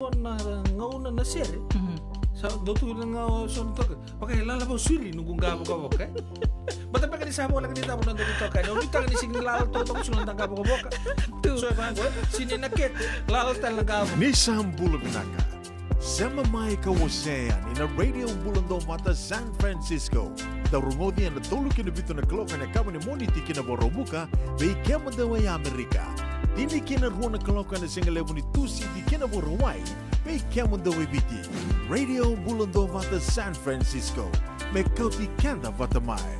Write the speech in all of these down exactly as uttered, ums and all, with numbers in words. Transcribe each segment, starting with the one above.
Na gauna na sere. Mhm. Sa dau tu na gauna so na toka. Vaka e lala vau siri nuku ga vokavoka, e? Bata beka ni sa voleka ni cava na dau toka. Na unitaka ni sigi lala toka su na ga vokavoka. Tu. So e vaqo, e? Sini na kete, lala tale na ga vokavoka. Ni sa bula vinaka. Sema mai ka wasea yani na Radio Bula Dovata San Francisco. Dau rogoci ena tolu ki na vitu na kaloko ena yakavi ni Moniti ki na Vakaraubuka, vei kemudou e Amerika. Tini ki na rua na kaloko ena sigalevu ni Tusiti ki na Vakarauwai, vei kemudou e Viti. Radio Bula Dovata San Francisco. Me kauti keda vata mai.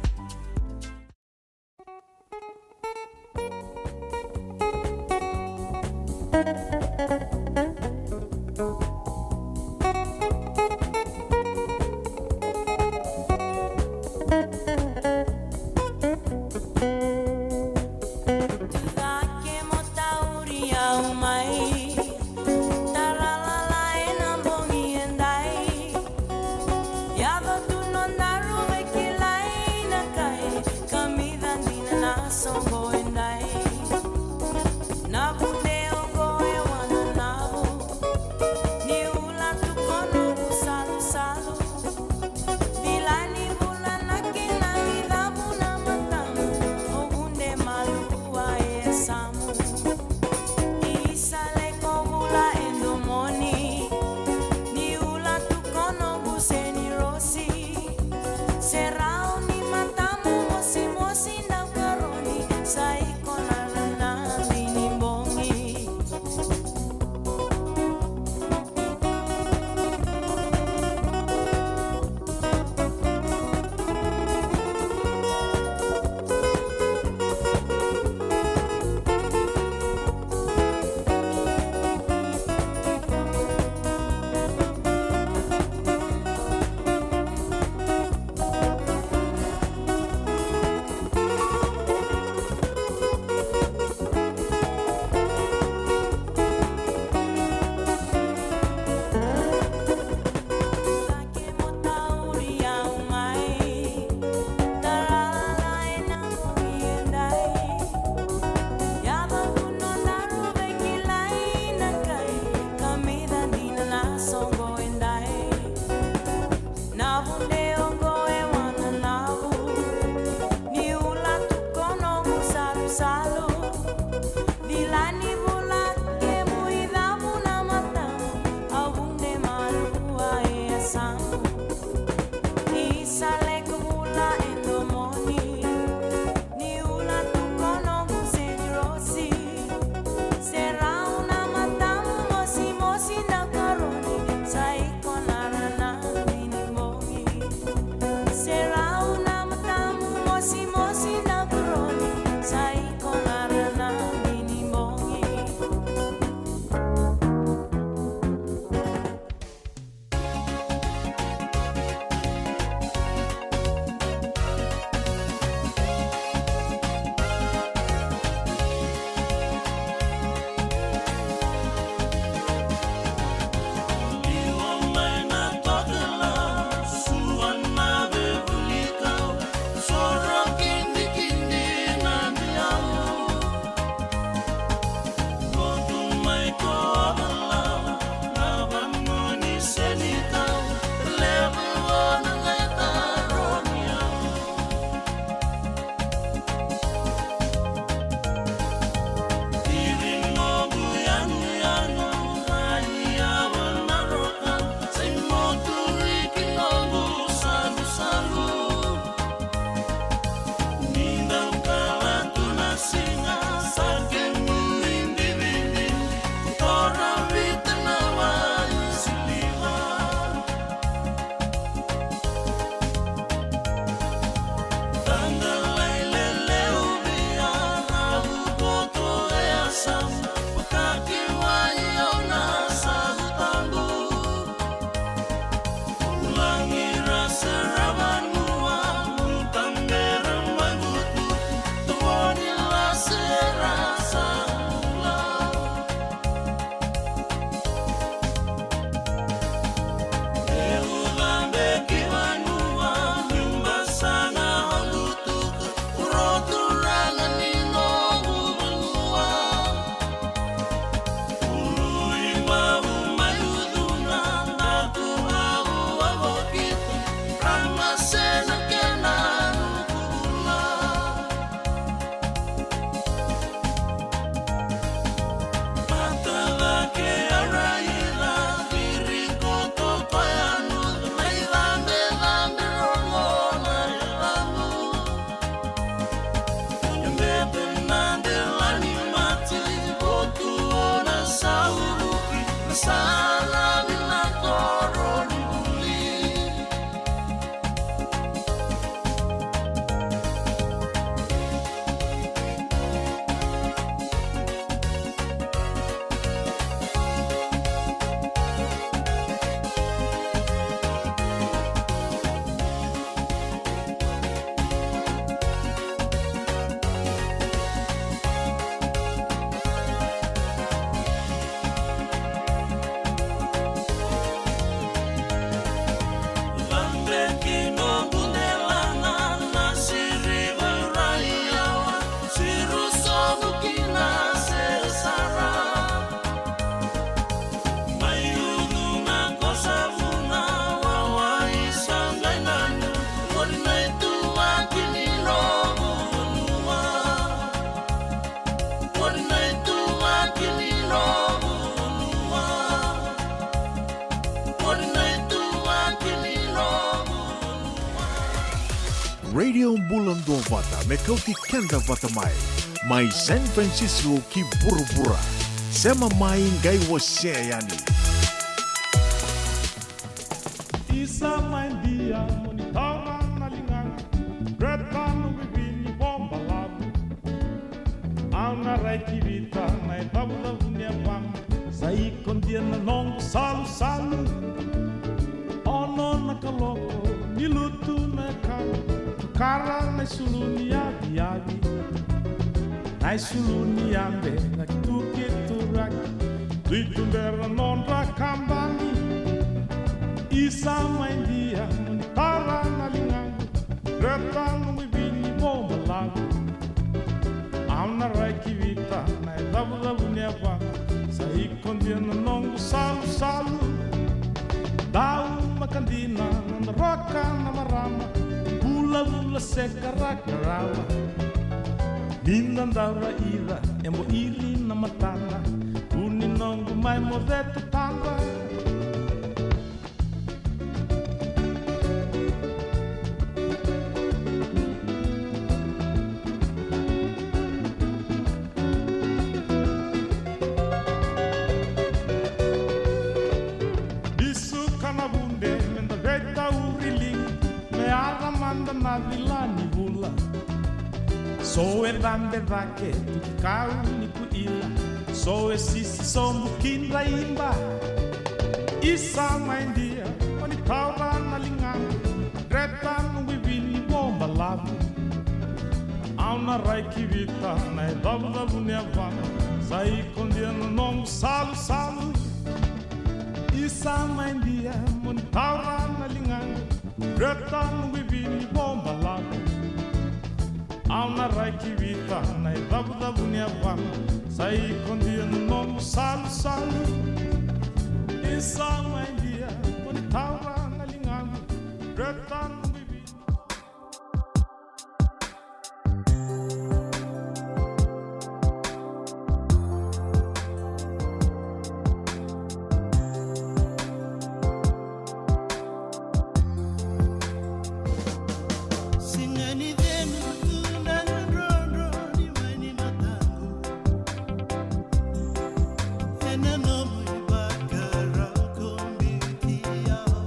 Tucake mo tauri au mai, taralala ena bogi edai. Yaco tu nodaru veikilai, na Radio Bula Duavata me kauti keda vata mai. Mai San Francisco ki vuravura. Sema mai qai wasea yani. Isa mai dia mo ni taura na ligana. Reta noqu ivini vobalavu. Au na rai ki vita na icavucavu ni yavana. Sa iko dia na noqu salusalu. Ono na kaloko ni lutu na yakavi. Tukara na isulu ni yaviyavi. Na isulu ni yabe na kitukituraki. Tuitubera nodra kabani. Isa mai dia mo ni tara na ligaqu. Reta noqu ivini vobalavu. Au na rai ki vita na icavucavu ni yavana. Sa iko dia na noqu salusalu. Dau makadina na roka na marama. Vulavula seka raka rawa. Ni da dau raica e bo iri na matana. Uni noqu mai moce tu tadra. Bisu ka na vude me da veitauri ligi. Me ara mada na vila ni vula. So e cabe cake tu ki kau ni kuila. So e sisi sobu ki draiba. Isa mai dia mo ni taura na ligaqu. Reta noqu ivini vobalavu. Au na rai ki vita na icavucavu ni yavana. Sa iko dia na noqu salusalu. Isa mai dia mo ni taura na ligaqu. Reta noqu ivini vobalavu. Au na rai ki vita na icavucavu ni yavana. Sa iko dia na noqu salusalu. Isa mai dia mo ni taura na ligaqu. Reta noqu ivini. Sega ni cegu tu na drodro ni wai ni mataqu. Ena nomu ivakarau ko biuti au.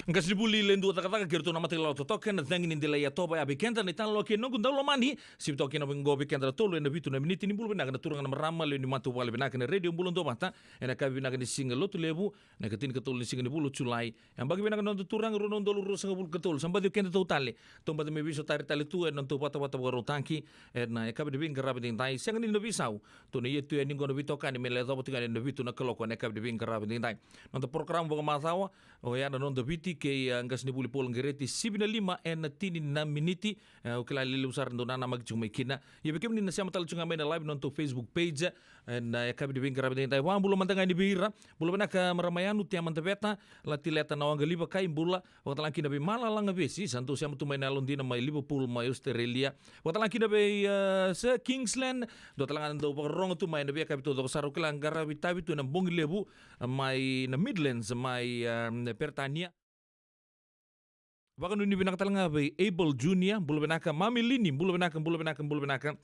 Qasenivuli, le dua cakacaka kei ratou na mata i lalawa totoka ena cagi ni delai yatoba ya vei keda na italanoa kei noqu daulomani. Sivi toka kina vaqo vei keda na tolu ena vitu na miniti. Ni bula vinaka na turaga na marama, lewe ni matavuvale vinaka ena Radio Bula Duavata. Ena yakavi vinaka ni siga Lotulevu, na ikatinikatolu ni siga ni vula o Julai. Yabaki vinaka na noda turaga, rua na udolu ruasagavulu ka tolu. Sa baci o keda tou tale. Tou baci mai veisotari tale tu ena noda tou vatavata vakarautaki ena yakavi ni veiqaravi edaidai. Sega ni na veisau, tou na ia tu yani qo na veitokani me lai yacova tu yani ena vitu na kaloko ena yakavi ni veiqaravi edaidai. Noda porokaramu vakamacawa, oya na Noda Viti kei, a, Qasenivuli Paul Qereti, sivi na lima ena tini na miniti. E, au kila e lelevu sara dou nanamaki tiko mai kina. Ia vei kemuni na sema tale tiko ga mai na live na noda tou Facebook page, e, na yakavi ni veiqaravi edaidai. Vakabula mada ga yani vei ira. Bula vinaka marama Yanu, Tia Madaveta, Latileta na Waqaliva, kai bula. Vakatalega kina vei Malalaga Vesi, sa dou sema tu mai na yalodina mai Liverpool, mai Australia. Vakatalega kina vei, e, Sir Kingsland, dou talega dou vakarorogo tu mai na veiyakavi taucoko sara, au kila qaravi tavi tu ena bogi levu, e, mai na Midlands, mai, e, Peritania. Vakanuinui vinaka tale ga vei Abel Junior, bula vinaka. Mami Lini, bula vinaka, bula vinaka, bula vinaka.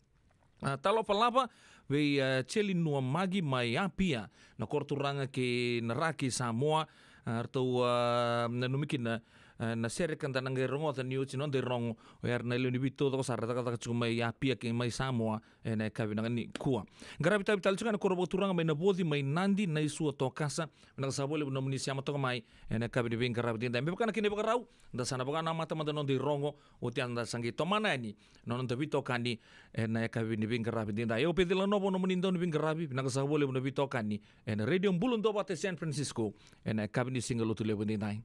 A, talofa lava vei, a, Chelinua Magi mai Apia, na koro turaga kei na Ra kei Samoa. A, ratou, a, nanumi kina, a, na sere ka da na qai rogoca ni oti na noda irogo, o ira na lewe ni Viti taucoko sara cakacaka tiko mai Apia kei mai Samoa. Ena yakavi vinaka nikua. Qaravi tavi tale tiko ga na koro vakaturaga mai Navoci, mai Nadi, Naisua, Tokasa. Vinaka saka vakalevu nomuni sema toka mai ena yakavi ni veiqaravi edaidai. Me vaka na kena ivakarau, da sa na vakanamata mada na noda irogo, oti ya da sa qai tomana yani na noda veitokani ena yakavi ni veiqaravi edaidai. Io, Peci Lanova, nomuni dau ni veiqaravi, vinaka saka vakalevu na veitokani ena Radio Bula Duavata e San Francisco ena yakavi ni siga Lotulevu edaidai.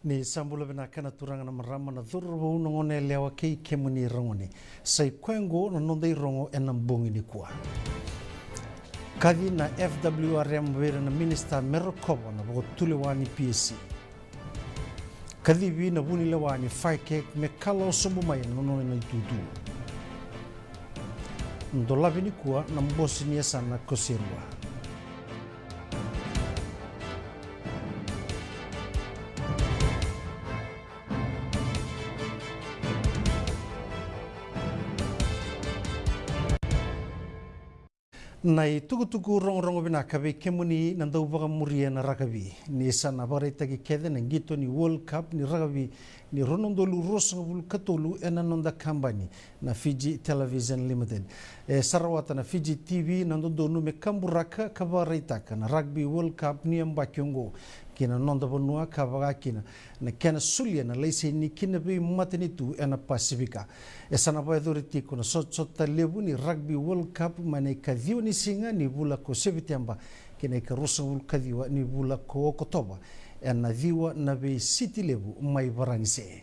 Ni sa bula vinaka na turaga na marama, na cauravou, na goneyalewa kei kemuni ragone. Sa i koya oqo na noda irogo ena bogi nikua. Kaci na F W R M vei ira na minisita me rokova na vakatulewa ni P S C. Kacivi na vunilewa ni FICAC me kalawa sobu mai na nona itutu. Dolavi nikua na bose ni yasana ko Serua. Na itukutuku rogorogo vinaka vei kemuni na dau vakamuria na rakavi. Ni sa na vakaraitaki kece na qito ni World Cup ni rakavi ni rua na udolu ruasagavulu ka tolu ena noda kabani na Fiji Television Limited. E sa rawata na Fiji T V na dodonu me kaburaka ka vakaraitaka na Rugby World Cup ni yabaki oqo ki na noda vanua, ka vaka kina na kena solia na laiseni ki na veimatanitu ena Pasifika. E sa na vakayacori tiko na sotasota levu ni Rugby World Cup mai na ikaciwa ni siga ni vula ko Seviteba ki na ikaruasagavulu ka ciwa ni vula ko Okotova ena ciwa na veisiti levu mai Varanise.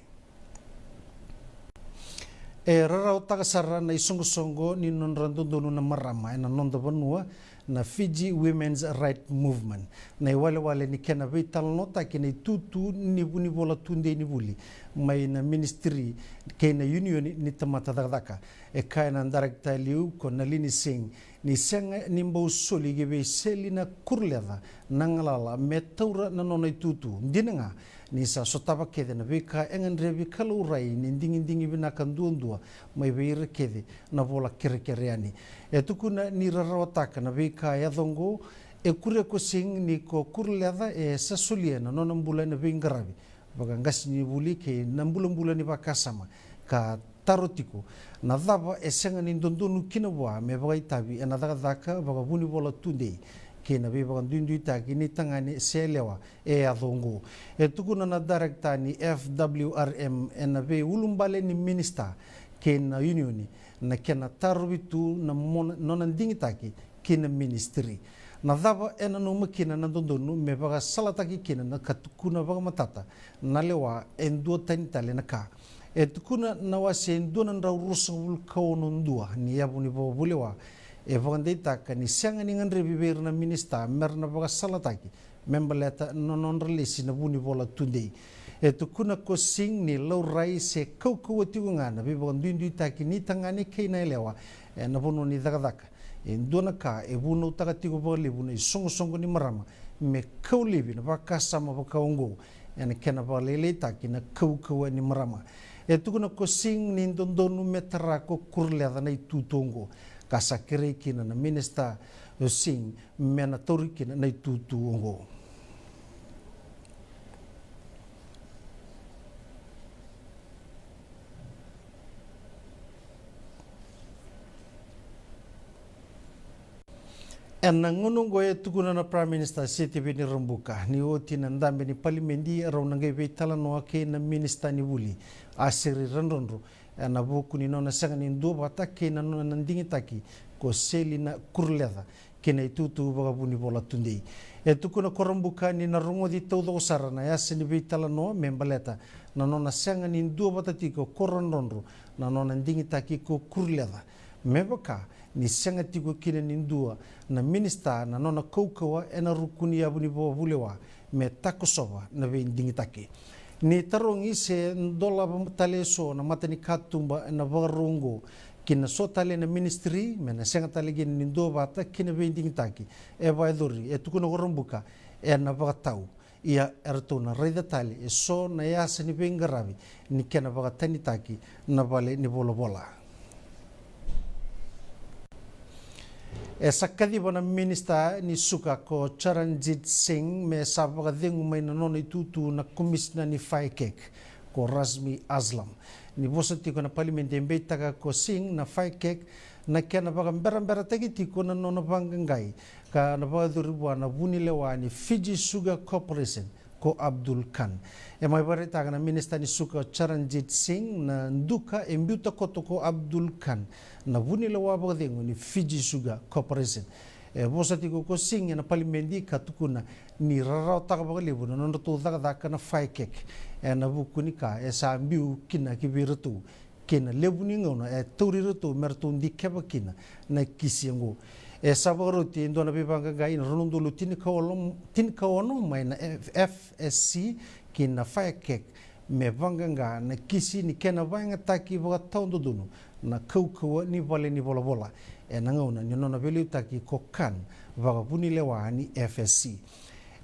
E rarawataka sara na isoqosoqo ni nodra dodonu na marama ena noda vanua na Fiji Women's Right Movement. Na iwalewale ni kena veitalanoataki na itutu ni vunivola tudei ni vuli mai na ministry kei na unioni ni tamata cakacaka. E kaya na darekita liu ko Nalini Singh ni sega ni bau soli ki veiseli na kuruleca na galala me taura na nona itutu. Dina ga ni sa sotava kece na veika e gadrevi ka laurai ni digidigi vinaka duadua mai vei ira kece na vola kerekere yani. E tukuna ni rarawataka na veika e yaco oqo, e kuria ko Singh ni ko kuruleca e sa solia na nona bula ena veiqaravi vakaqasenivuli kei na bulabula ni vakasama, ka taro tiko na cava e sega ni dodonu kina vua me vakaitavi ena cakacaka vakavunivola tudei kei na veivakaduiduitaki ni tagane se yalewa e yaco oqo. E tukuna na darekita ni F W R M ena veiulubale ni minisita kei na unioni na kena tarovi tu na mona, nona digitaki ki na ministry. Na cava e nanuma kina na dodonu me vakasalataki kina na ka tukuna vakamatata na lewa e dua tani tale na ka. E tukuna na wase e dua na drau ruasagavulu ka ono dua ni yavu ni vakavulewa e vakadeitaka ni sega ni gadrevi vei ira na minisita me ra na vakasalataki me baleta na nodra lesi na vunivola tudei. E tukuna ko Singh ni laurai se kaukauwa tiko ga na veivakaduiduitaki ni tagane kei na yalewa ena vanua ni cakacaka. E dua na ka e vunautaka tiko vakalevu na isoqosoqo ni marama me kau laivi na vakasama vaka oqo ena kena vakalailaitaki na kaukauwa ni marama. E tukuna ko Singh ni dodonu me tara ko kuruleca na itutu oqo, ka sa kerei kina na Minisita o Singh me na tauri kina na itutu oqo. Ena gauna oqo e tukuna na Prime Minister Sitiveni Rabuka ni oti na dabe ni palimedi e rau na qai veitalanoa kei na Minisita ni Vuli, Asiri Radrodro, ena vuku ni nona sega ni duavata kei na nona digitaki ko Selina Kuruleca ki na itutu vakavunivola tudei. E tukuna ko Rabuka ni na rogoci taucoko sara na yasa ni veitalanoa me baleta na nona sega ni duavata tiko ko Radrodro na nona digitaki ko Kuruleca, me vaka ni sega tiko kina ni dua na minisita na nona kaukauwa ena ruku ni yavu ni vakavulewa me takosova na veidigitaki. Ni tarogi se dolava tale eso na matanikatuba ena vakarau oqo ki na so tale na ministry me na sega tale kina ni duavata ki na veidigitaki, e vakayacori, e tukuna ko Rabuka, ena vakatau. Ia eratou na raica tale eso na yasa ni veiqaravi ni kena vakatanitaki na vale ni volavola. E sa kaciva na Minisita ni Suka ko Charanjit Singh me sa vakacegu mai na nona itutu na Komisina ni FICAC ko Rashmi Aslam. Ni vosa tiko na Palimedi, e beitaka ko Singh na FICAC na kena vakaberaberataki tiko na nona vaqaqai ka na vakayacori vua na vunilewa ni Fiji Sugar Corporation ko Abdul Khan. E mai vakaraitaka na Minisita ni Suka o Charanjit Singh na duka e biuta koto ko Abdul Khan na vunilewa vakacegu ni Fiji Sugar Corporation. E vosa tiko ko Singh ena Palimedi ka tukuna ni rarawataka vakalevu na nodratou cakacaka na FICAC ena vuku ni ka e sa biu kina ki vei iratou kei na levu ni gauna e tauri iratou me ratou dikeva kina na kisi oqo. E sa vakaroti e dua na veivaqaqai na rua na udolu tinikaono, tinikaono mai na F S C ki na FICAC me vaqaqa na kisi ni kena vakayagataki vakatawadodonu na kaukauwa ni vale ni volavola ena gauna ni nona veiliutaki ko Khan vakavunilewa ni F S C.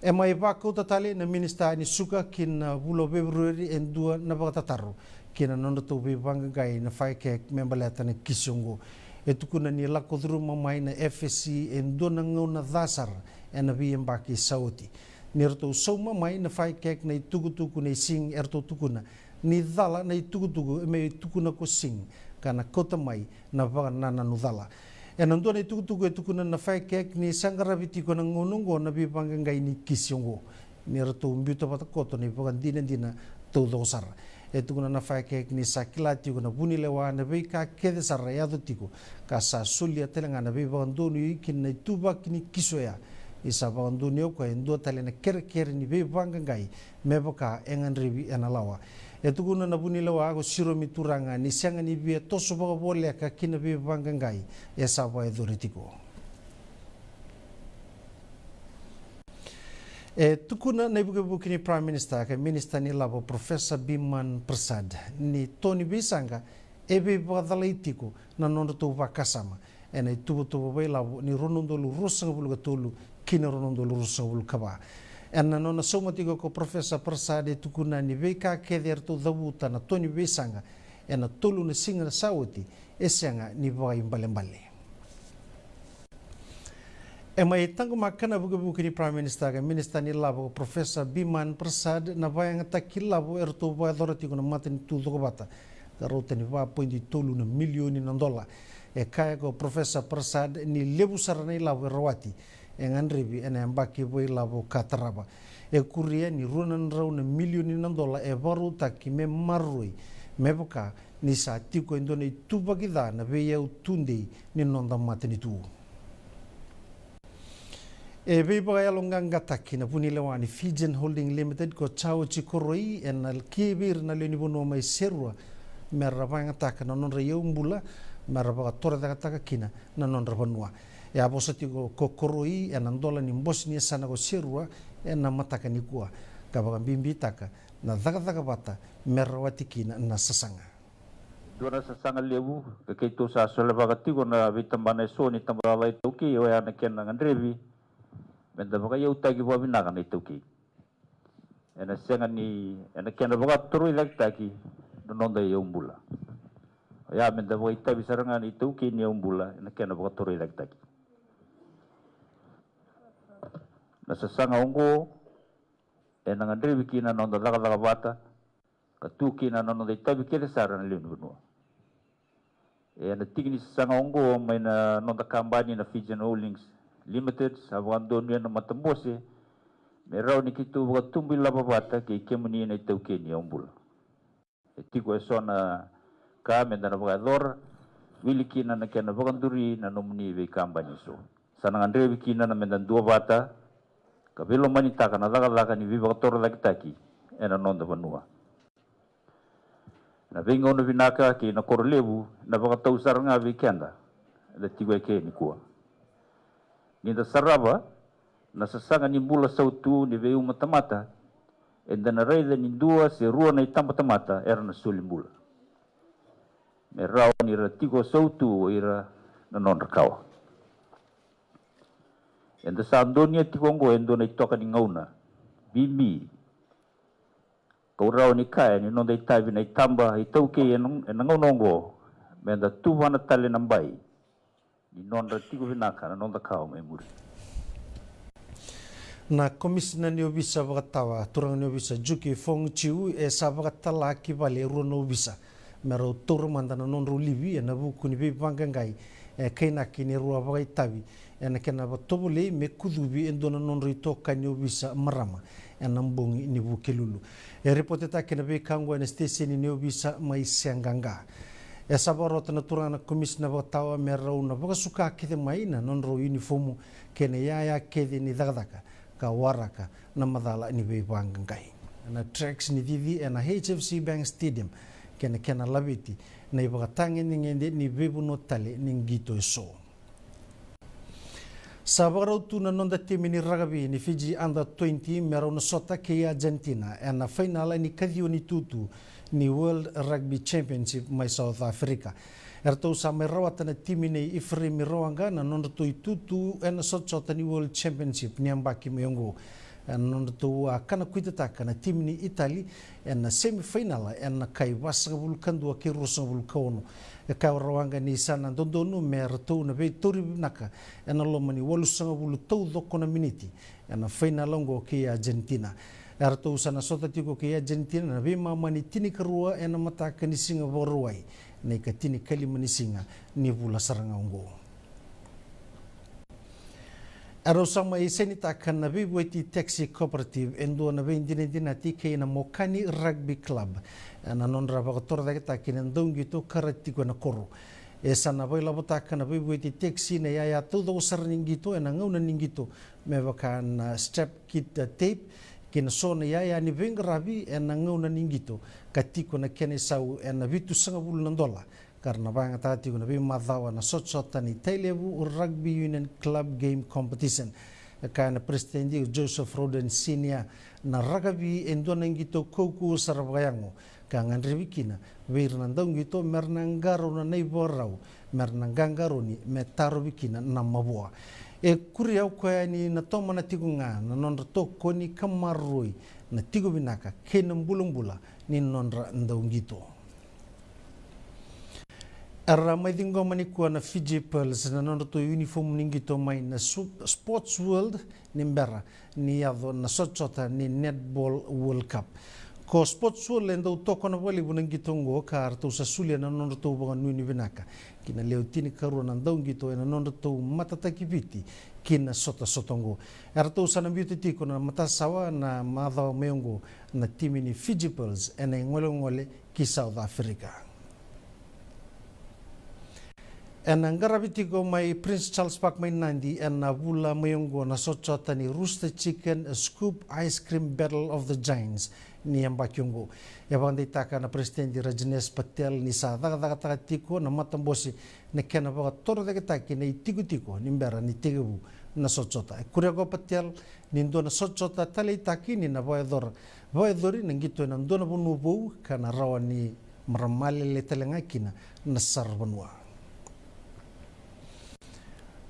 E mai vakauta tale na Minisita ni Suka ki na vula o Feperueri e dua na vakatataro ki na nodratou veivaqaqai na FICAC me baleta na kisi oqo. E tukuna ni lako curuma mai na F S C e dua na gauna ca sara ena veiyabaki sa oti. Ni ratou sauma mai na FICAC na itukutuku nei Singh, eratou tukuna ni cala na itukutuku e mai tukuna ko Singh ka na kauta mai na vakanananu cala. Ena dua na itukutuku e tukuna na FICAC ni sa qaravi tiko ena gauna oqo na veivaqaqai ni kisi oqo ni ratou biuta vata koto na ivakadinadina taucoko sara. E tukuna na FICAC ni sa kila tiko na vunilewa na veika kece sara e yaco tiko ka sa solia tale ga na veivakadonui ki na ituvaki ni kisi oya. Ni sa vakadonuya o koya e dua tale na kerekere ni veivaqaqai me vaka e gadrevi ena lawa. E tukuna na vunilewa ko Siromi Turaga ni sega ni via toso vakavoleka ki na veivaqaqai e sa vakayacori tiko. E tukuna na ivukevuke ni Prime Minister kei Minisita ni Lavo Professor Biman Prasad ni to ni veisaqa e veivakacalai tiko na nodratou vakasama ena ituvatuva vakailavo ni rua na udolu ruasagavulu ka tolu ki na rua na udolu ruasagavulu ka va. Ena nona sauma tiko ko Professor Prasad e tukuna ni veika kece eratou cavuta na to ni veisaqa ena tolu na siga sa oti e sega ni vakaibalebale. E mai taqomaka na ivukevuke ni Prime Minister kei Minisita ni Lavo ko Professor Biman Prasad na vakayagataki lavo eratou vakayacora tiko na matanitu cokovata ka rauta ni va poidi tolu na milioni na dola. E kaya ko Professor Prasad ni levu sara na ilavo e rawati e gadrevi ena yabaki vakailavo ka tarava. E kuria ni rua na drau na milioni na dola e vakarautaki me maroroi me vaka ni sa tiko e dua na ituvaki ca na veiyau tudei ni noda matanitu. E veivakayaloqaqataki na vunilewa ni Fijian Holding Limited ko Jauji Koroi ena ki vei ira na lewe ni vanua mai Serua me ra vakayagataka na nodra iyau bula me ra vakatorocaketaka kina na nodra vanua. E a vosa tiko ko Koroi ena dola ni bose ni yasana ko Serua ena mataka nikua ka vakabibitaka na cakacaka vata me rawati kina na sasaga. Dua na sasaga levu ka keitou sa solevaka tiko na veitabana eso ni tabacakacaka iTaukei, oya na kena gadrevi me da vakaiyautaki vakavinaka na iTaukei. Ena sega ni, ena kena vakatorocaketaki na noda iyau bula. Oya me da vakaitavi sara ga na itaukei ni yaubula ena kena vakatorocaketaki. Na sasaga oqo ena gadrevi kina na noda cakacaka vata ka tu kina na noda itavi kece sara na lewe ni vanua. Ena tiki ni sasaga oqo mai na noda kabani na Fijian Holdings Limited, sa vakadonuya na matabose me rawa ni keitou vakatubu ilavo vata kei kemuni na itaukei ni yaubula. E tiko eso na ka me da na vakayacora, wili kina na kena vakaduri na nomuni veikabani eso. Sa na gadrevi kina na me da duavata ka veilomanitaka na cakacaka ni veivakatorocaketaki ena noda vanua. Na veigauna vinaka kei na koro levu na vakatau sara ga vei keda eda tiko eke nikua. Ni da sarava na sasaga ni bula sautu ni veiumatamata, eda na raica ni dua se rua na itabatamata era na soli bula me rawa ni ra tiko sautu o ira na nodra kawa. Eda sa donuya tiko oqo e dua na itoka ni gauna bibi. Kau rawa ni kaya ni noda itavi na itaba iTaukei ena, ena gauna oqo, me da tuvana tale na bai ni nodra tiko vinaka na noda kawa mai muri. Na Komisina ni Ovisa Vakatawa, Turaga ni Ovisa Juki Fong Chiu, e sa vakatala ki vale e rua na ovisa me rau taura mada na nodrau livi ena vuku ni veivaqaqai e kainaki ni rau a vakaitavi ena kena vatovolei me kucuvi e dua na nodrau itokani ovisa marama ena bogi ni Vukelulu. E ripotetaki na veika oqo ena siteseni ni ovisa mai Seaqaqa. E sa vakarota na turaga na Komisina Vakatawa me rau na vakasuka kece mai na nodrau iunifomu kei na iyaya kece ni cakacaka ka waraka na macala ni veivaqaqai. Na tracks ni cici ena H F C Bank Stadium kei na kena laveti na ivakatagedegede ni veivanua tale ni qito eso. Sa vakarau tu na noda timi ni rakavi ni Fiji Under twenty me rau na sota kei Argentina ena fainala ni kaciwa ni tutu ni World Rugby Championship mai South Africa. Eratou sa mai rawata na timi nei Ifereimi Rawaqa na nodratou itutu ena sotasota ni World Championship ni yabaki mai oqo. Ena nodratou a kana kuitataka na timi ni Itali ena semifainala ena kai vasagavulu ka dua kei ruasagavulu ka ono. E kaya o Rawaqa ni sa na dodonu me ratou na veitauri vinaka ena loma ni walusagavulu taucoko na miniti ena fainala oqo kei Argentina. Eratou sa na sota tiko kei Argentina na veimama ni tinikarua ena mataka ni siga Vakarauwai, na ikatinikalima ni siga ni vula sara ga oqo. Erau sa mai sainitaka na Veivueti Taxi Cooperative e dua na veidinadinati kei na Mokani Rugby Club ena nodra vakatorocaketaki na dauqito ka ra tiko ena koro. E sa na vailavotaka na Veivueti Taxi na iyaya taucoko sara ni qito ena gauna ni qito, me vaka na strap kit tape kei na so na iyaya ni veiqaravi ena gauna ni qito, ka tiko na kena isau ena vitusagavulu na dola, ka ra na vakayagataka tiko na veimacawa na sotasota ni Tailevu Rugby Union Club Game Competition. E kaya na peresitedi o Joseph Roden Senior, na rakavi e dua na qito kaukauwa sara vakayago, ka gadrevi kina vei ira na dauqito me ra na qarauna na ivakarau me ra na qaqarauni me tarovi kina na mavoa. E kuria o koya ni na tomana tiko ga na nodra tokoni ka maroroi na tiko vinaka kei na bulabula ni nodra dauqito. Era mai ciqoma nikua na Fiji Pearls na nodratou iunifomu ni qito mai na Sup-, Sports World ni bera ni yaco na sotasota ni Netball World Cup. Ko Sports World e dau tokona vakalevu na qito oqo ka ratou sa solia na nodratou vakanuinui vinaka ki na lewe tinikarua na dauqito ena nodratou matataki Viti ki na sotasota oqo. Eratou sa na biuta tiko na matasawa na macawa mai oqo na timi ni Fiji Pearls ena igolegole ki South Africa. Ena qaravi tiko mai Prince Charles Park mai Nadi ena vula mai oqo na sotasota ni Rooster Chicken Scoop Ice Cream Battle of the Giants ni yabaki oqo. E vakadeitaka na peresitedi Rajneesh Patel ni sa cakacakataka tiko na matabose na kena vakatorocaketaki na itikotiko ni bera ni tekivu na sotasota. E kuria ko Patel ni dua na sotasota taleitaki ni na vakayacora, vakayacori na qito ena dua na vanua vou ka na rawa ni marama lele tale ga kina na saravanua.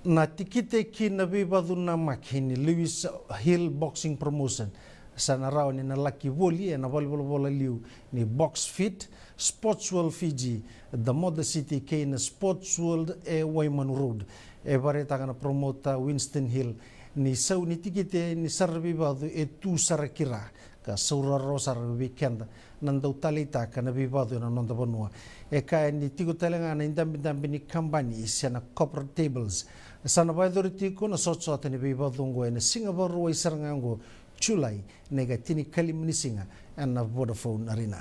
Na tikite ki na veivakacurumaki ni Lewis Hill Boxing Promotion Sa na rawa ni na laki voli ena valenivolavola liu ni Box Fit, Sports World Fiji, The Moda City kei na Sports World e Waimanu Road. E vakaraitaka na promota Winston Hill ni sau ni tikite ni sara veivacu e tu sara ki ra, ka sauraurau sara vei keda na dau taleitaka na veivacu ena noda vanua. E kaya ni tiko tale ga na idabedabe ni kabani se na corporate tables. Sa na vakayacori tiko na sotasota ni veivacu oqo ena siga Vakarauwai sara ga oqo, Julai, na ikatinikalima ni siga ena Vodafone Arena.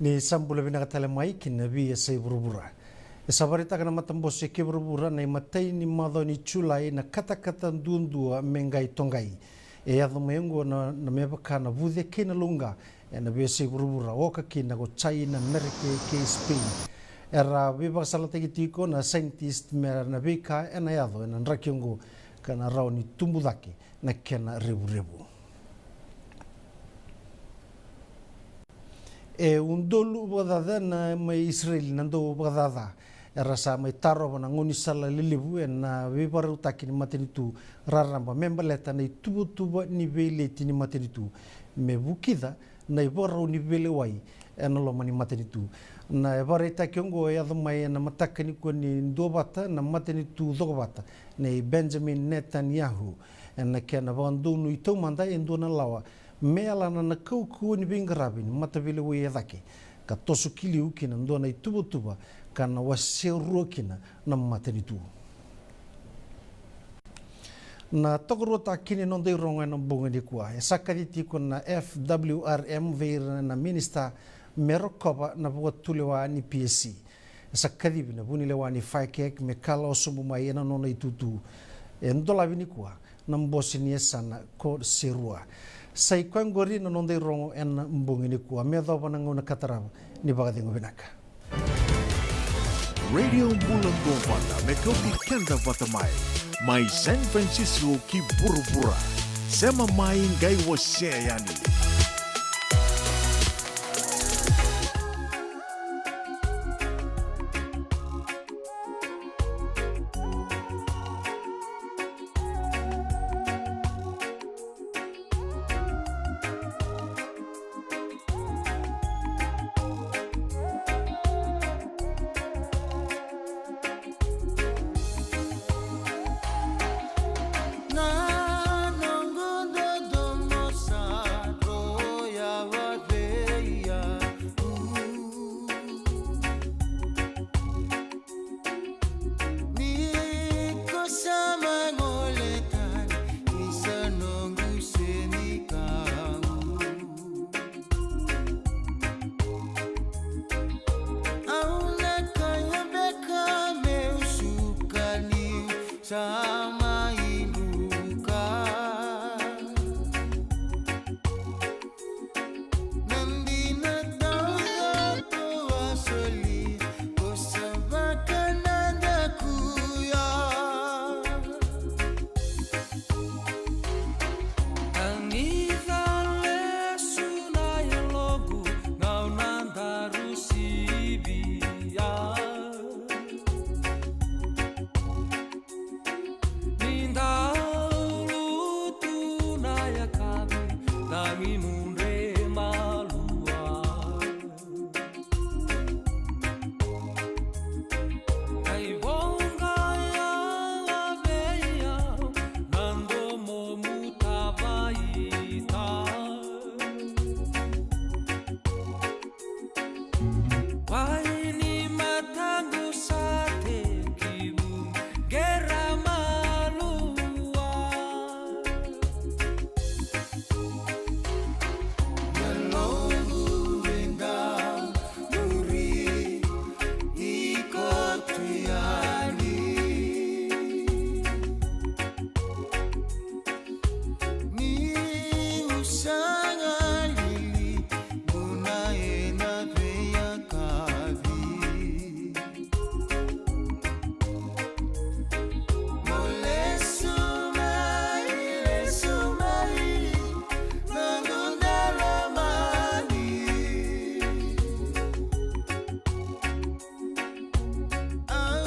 Ni sa bula vinaka tale mai ki na veiyasai vuravura. E sa vakaraitaka na matabose kei vuravura na imatai ni macawa ni Julai na katakata duadua me qai toqai. E yaco mai oqo na, na me vaka na vuce kei na lauqa ena veiyasai vuravura, oka kina ko China, Amerika kei Spain. Era veivakasalataki tiko na scientist me na veika ena yaco ena draki oqo ka na rawa ni tubu cake na kena revurevu. E udolu vakacaca na mai Isireli na dau vakacaca. Era sa mai tarova na gaunisala lelevu ena veivakarautaki ni matanitu raraba me baleta na ituvatuva ni veileti ni matanitu me vukica na ivakarau ni veilewai ena loma ni matanitu. Na ivakaraitaki oqo e yaco mai ena mataka nikua ni duavata na matanitu cokovata nei Benjamin Netanyahu ena kena vakadonui taumada e dua na lawa me yalana na kaukauwa ni veiqaravi ni mataveilewai e cake, ka toso ki liu ki na dua na ituvatuva ka na wasea rua kina na matanitu. Na tokaruataki ni noda irogo ena bogi nikua, e sa kaci tiko na F W R M vei ira na minisita me rokova na vakatulewa ni P S C. E sa kacivi na vunilewa ni FICAC me kalawa sobu mai ena nona itutu. E dolavi nikua na bose ni yasana ko Serua. Sa i koya oqori na noda irogo ena bogi nikua, me yacova na gauna ka tarava. Ni vakacegu vinaka. Radio Bula Duavata, me kauti keda vata mai, mai San Francisco ki vuravura. Sema mai, qai wasea yani. Ni ko sa mai gole tani, isa noqu senikamu. Au na kaya beka meu suka niu sa mai luka. Na dina taucoko a soli, ko sa vakanadakuya. Tanica lesu na yaloqu, gauna daru sivia. Ni dau lutu na yakavi, tagi mudre malua. Ai voqa ya lavei au, na domomu tavaita. Wai ni mataqu sa tekivu qera malua. Yaloqu e dau muri iko tu yani. Niu sa galili, muna ena veiyakavi. Mo lesu mai, lesu mai, noqu daulomani. Au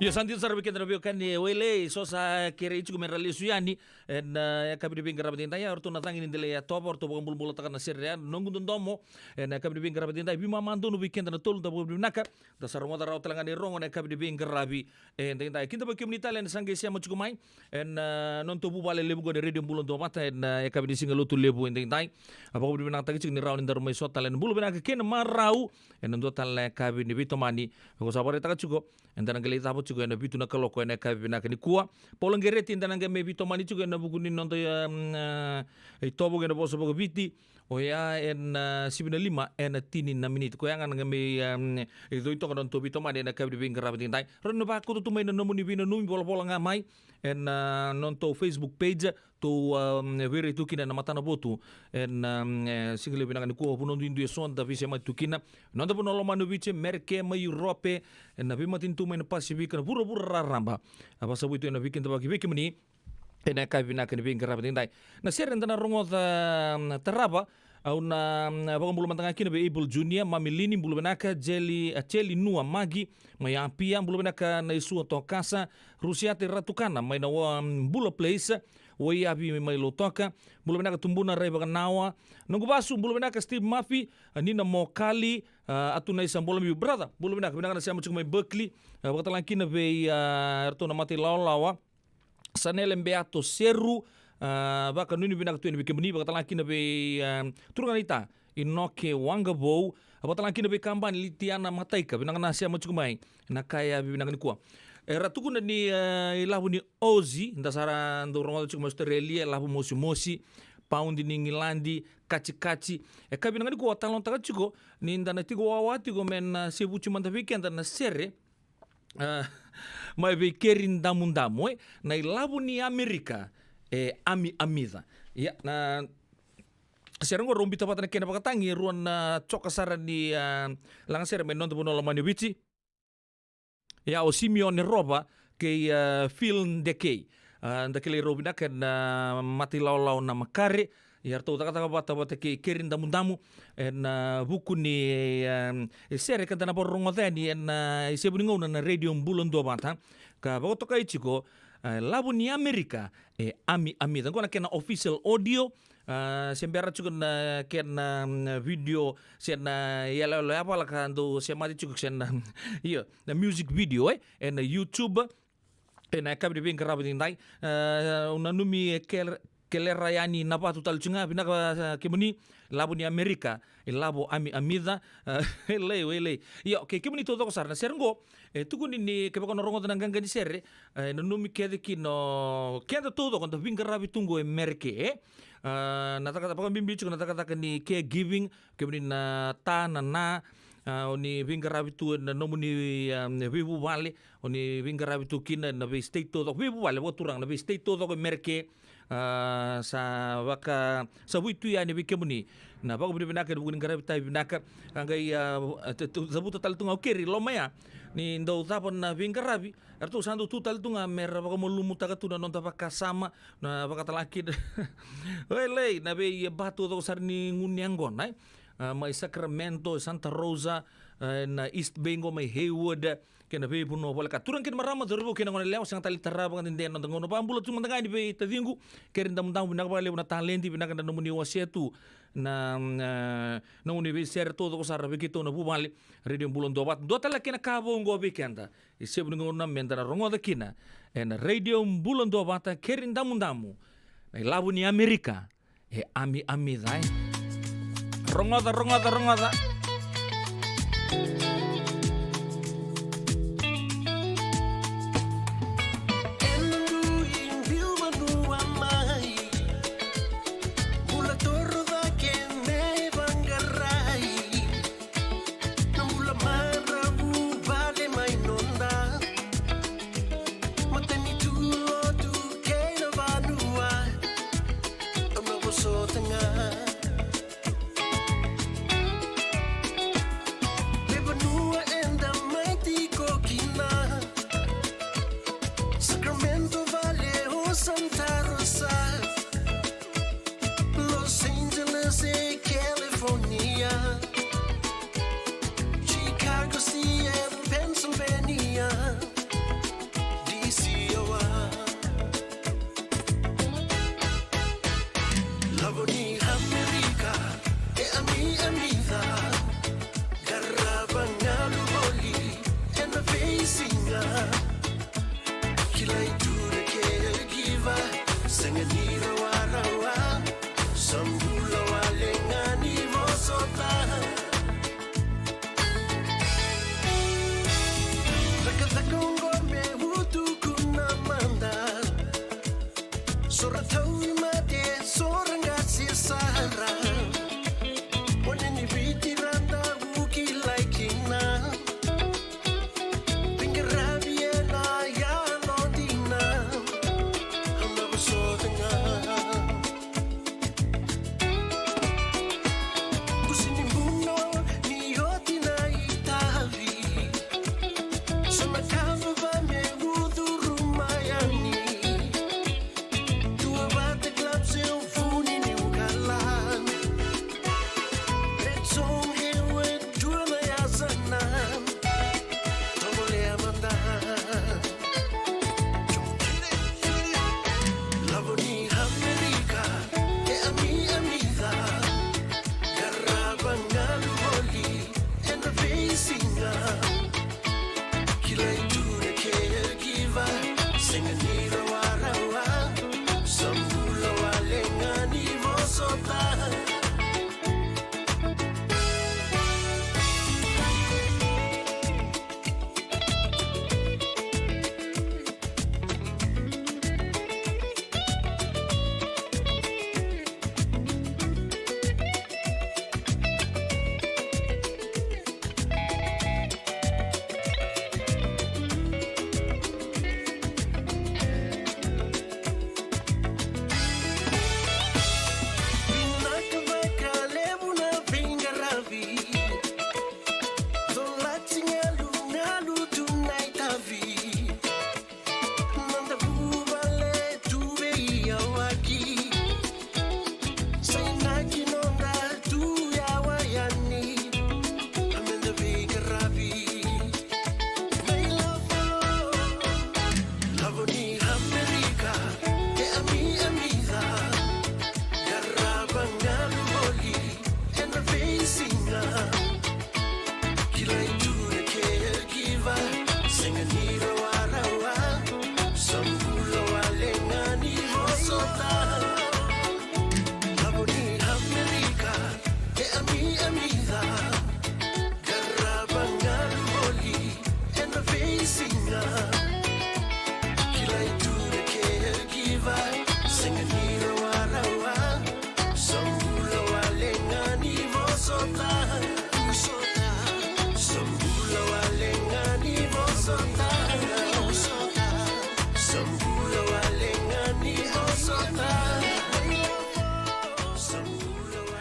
Io, sa dina sara vei keda na veiwekani, e, Wailei, so sa kerei tiko me ra lesu yani ena, e, yakavi ni veiqaravi edaidai. O ratou na cagi ni delai yatova, o ratou vakabulabulataka na sere ya, Noqu Dodomo, ena yakavi ni veiqaravi edaidai. Veimama donu vei keda na tolu, da vakavinavinaka. Da sa rogoca rawa tale ga na irogo ena yakavi ni veiqaravi edaidai. Kidavaki kemuni tale ni sa qai sema tiko mai ena, a, nodatou vuvale levu qo na Radio Bula Duavata ena, a, yakavi ni Siga Lotulevu edaidai. A, vakavinavinakataki tiko ni rawa ni daru mai sota tale ena bula vinaka kei na marau ena dua tale na yakavi ni veitomani. Ko sa vakaraitaka tiko, eda na qai lai cava tiko ena vitu na kaloko ena yakavi vinaka nikua. Paula Qereti, eda na qai mai veitomani tiko ena vuku ni noda, um, a, itovo ena vosa vakaViti. Oya ena, a, sivi na lima ena tini na miniti. Koya ga na qai mai, um, icoi toka na nodatou veitomani ena yakavi ni veiqaravi edaidai. Rawa ni vakauta tu mai na nomuni veinanumi, volavola ga mai ena, a, nodatou Facebook page. Tou, um, veirai tu kina ena matanavotu ena, um, e, siga levu vinaka nikua, vanua duidui eso da veisemati tu kina. Noda vanua lomani o Viti, Merika, mai Europe, ena veimatanitu mai na Pasifika, na vuravura raraba. A, vakasavui tu ena veikidavaki vei kemuni ena yakavi vinaka ni veiqaravi edaidai. Na sere eda na rogoca, um, tarava, au na, um, vakabula mada ga kina vei Abel Junior, Mami Lini, bula vinaka, Jeli, a, Jeli Nua Magi mai Apia, bula vinaka Naisua Tokasa, Rusiate Ratukana mai na, um, Bula Place, Waiyavi mai Lautoka, bula vinaka Tubuna Rai Vakanawa, Noqu Vasu, bula vinaka Steve Murphy, a, Nina Mokali, a, Atunaisa Bolamiu, brother, bula vinaka, vinaka na sema tiko mai Berkeley, a, vakatale ga kina vei, a, eratou na mata ilawalawa, Sanele Beato Seru, a, vakanuinui vinaka tu yani vei kemuni, vakatale ga kina vei, a, turaga naita Inoke Waqavou, a, vakatale ga kina vei Kabani Litiana Mataika, vinaka na sema tiko mai na ka yavi vinaka nikua. Era tukuna ni, a, ilavo ni Aussie, da sa ra dau rogoca tiko mai Australia, lavo mosimosi, paundi ni Igiladi, kacikaci. E ka vinaka nikua, talanoataka tiko ni da na tiko wawa tiko me na sevuti mada vei keda na sere, a, mai vei Keri Damudamu, e, na ilavo ni Amerika e Ami Amica. Ia, na sere qo rau biuta vata na kena vakatagi e rua na coka sara ni, a, lagasere mai noda vanua lomani o Viti. Ia, o Simeone Rova kei, a, Phil Dekei. A, da kilai rau vinaka ena mata ilawalawa na Makare. Ia, ratou cakacaka vata vata kei Keri Damudamu ena vuku ni, a, e sere ka da na vakarorogoca yani ena isevu ni gauna na Radio Bula Duavata. Ka vakatokai tiko, a, lavo ni Amerika e Ami Amica. Qo na kena official audio, a, se bera tiko na kena, mm, video, se na iyaloyalo yavala ka dau semati tiko se na, io, na music video, e, ena YouTube, ena yakavi ni veiqaravi edaidai. A, au nanumi e Kel-, Kelera Yani Navatu tale tiko ga, vinaka, a, kemuni, lavo ni Amerika, e lavo Ami Amica, a, e lei, e lei. Io, kei kemuni taucoko sara na sere qo, e tukuni ni kevaka o na rogoca na qaqa ni sere, e, nanumi kece kina o keda taucoko da veiqaravi tu qo e Merika, e. A, na cakacaka, vakabibi tiko na cakacaka ni caregiving, kemuni na ta, na na, a, o ni veiqaravi tu ena nomuni, a, veivuvale, o ni veiqaravi tu kina na vei state taucoko, veivuvale vakaturaga, na vei state taucoko e Merika, a, sa vaka, sa vui tu yani vei kemuni na vakavinavinaka ena vuku ni qaravi tavi vinaka. A qai, a, a, te-, te-, cavuta tale tu ga o Keri loma ya ni dau cava na veiqaravi, eratou sa dau tu tale tu ga me ra vakamalumutaka tu na noda vakasama, na vakatale ga kina. Oilei, na vei, e, ba taucoko sara ni gunu yaqona, e. A, mai Sacramento, Santa Rosa, e, na East Bay qo mai Hayward, kei na veivanua voleka. Turaga kei na marama, cauravou kei na goneyalewa, sega tale ni tara vakadede na noda gauna. Vakabula tu mada ga yani vei taciqu Keri Damudamu, vinaka vakalevu na taledi, vinaka na nomuni wasea tu na, na nomuni veisere taucoko sara vei keitou na vuvale Radio Bula Duavata. Dua tale na kena ka vou qo vei keda, isevu ni gauna meda na rogoca kina ena Radio Bula Duavata, Keri Damudamu, na ilavo ni Amerika e Ami Amica, e. Rogoca, rogoca, rogoca. Na bula marau vale mai noda matanitu, lotu kei na vanua. Au na vosota ga me vanua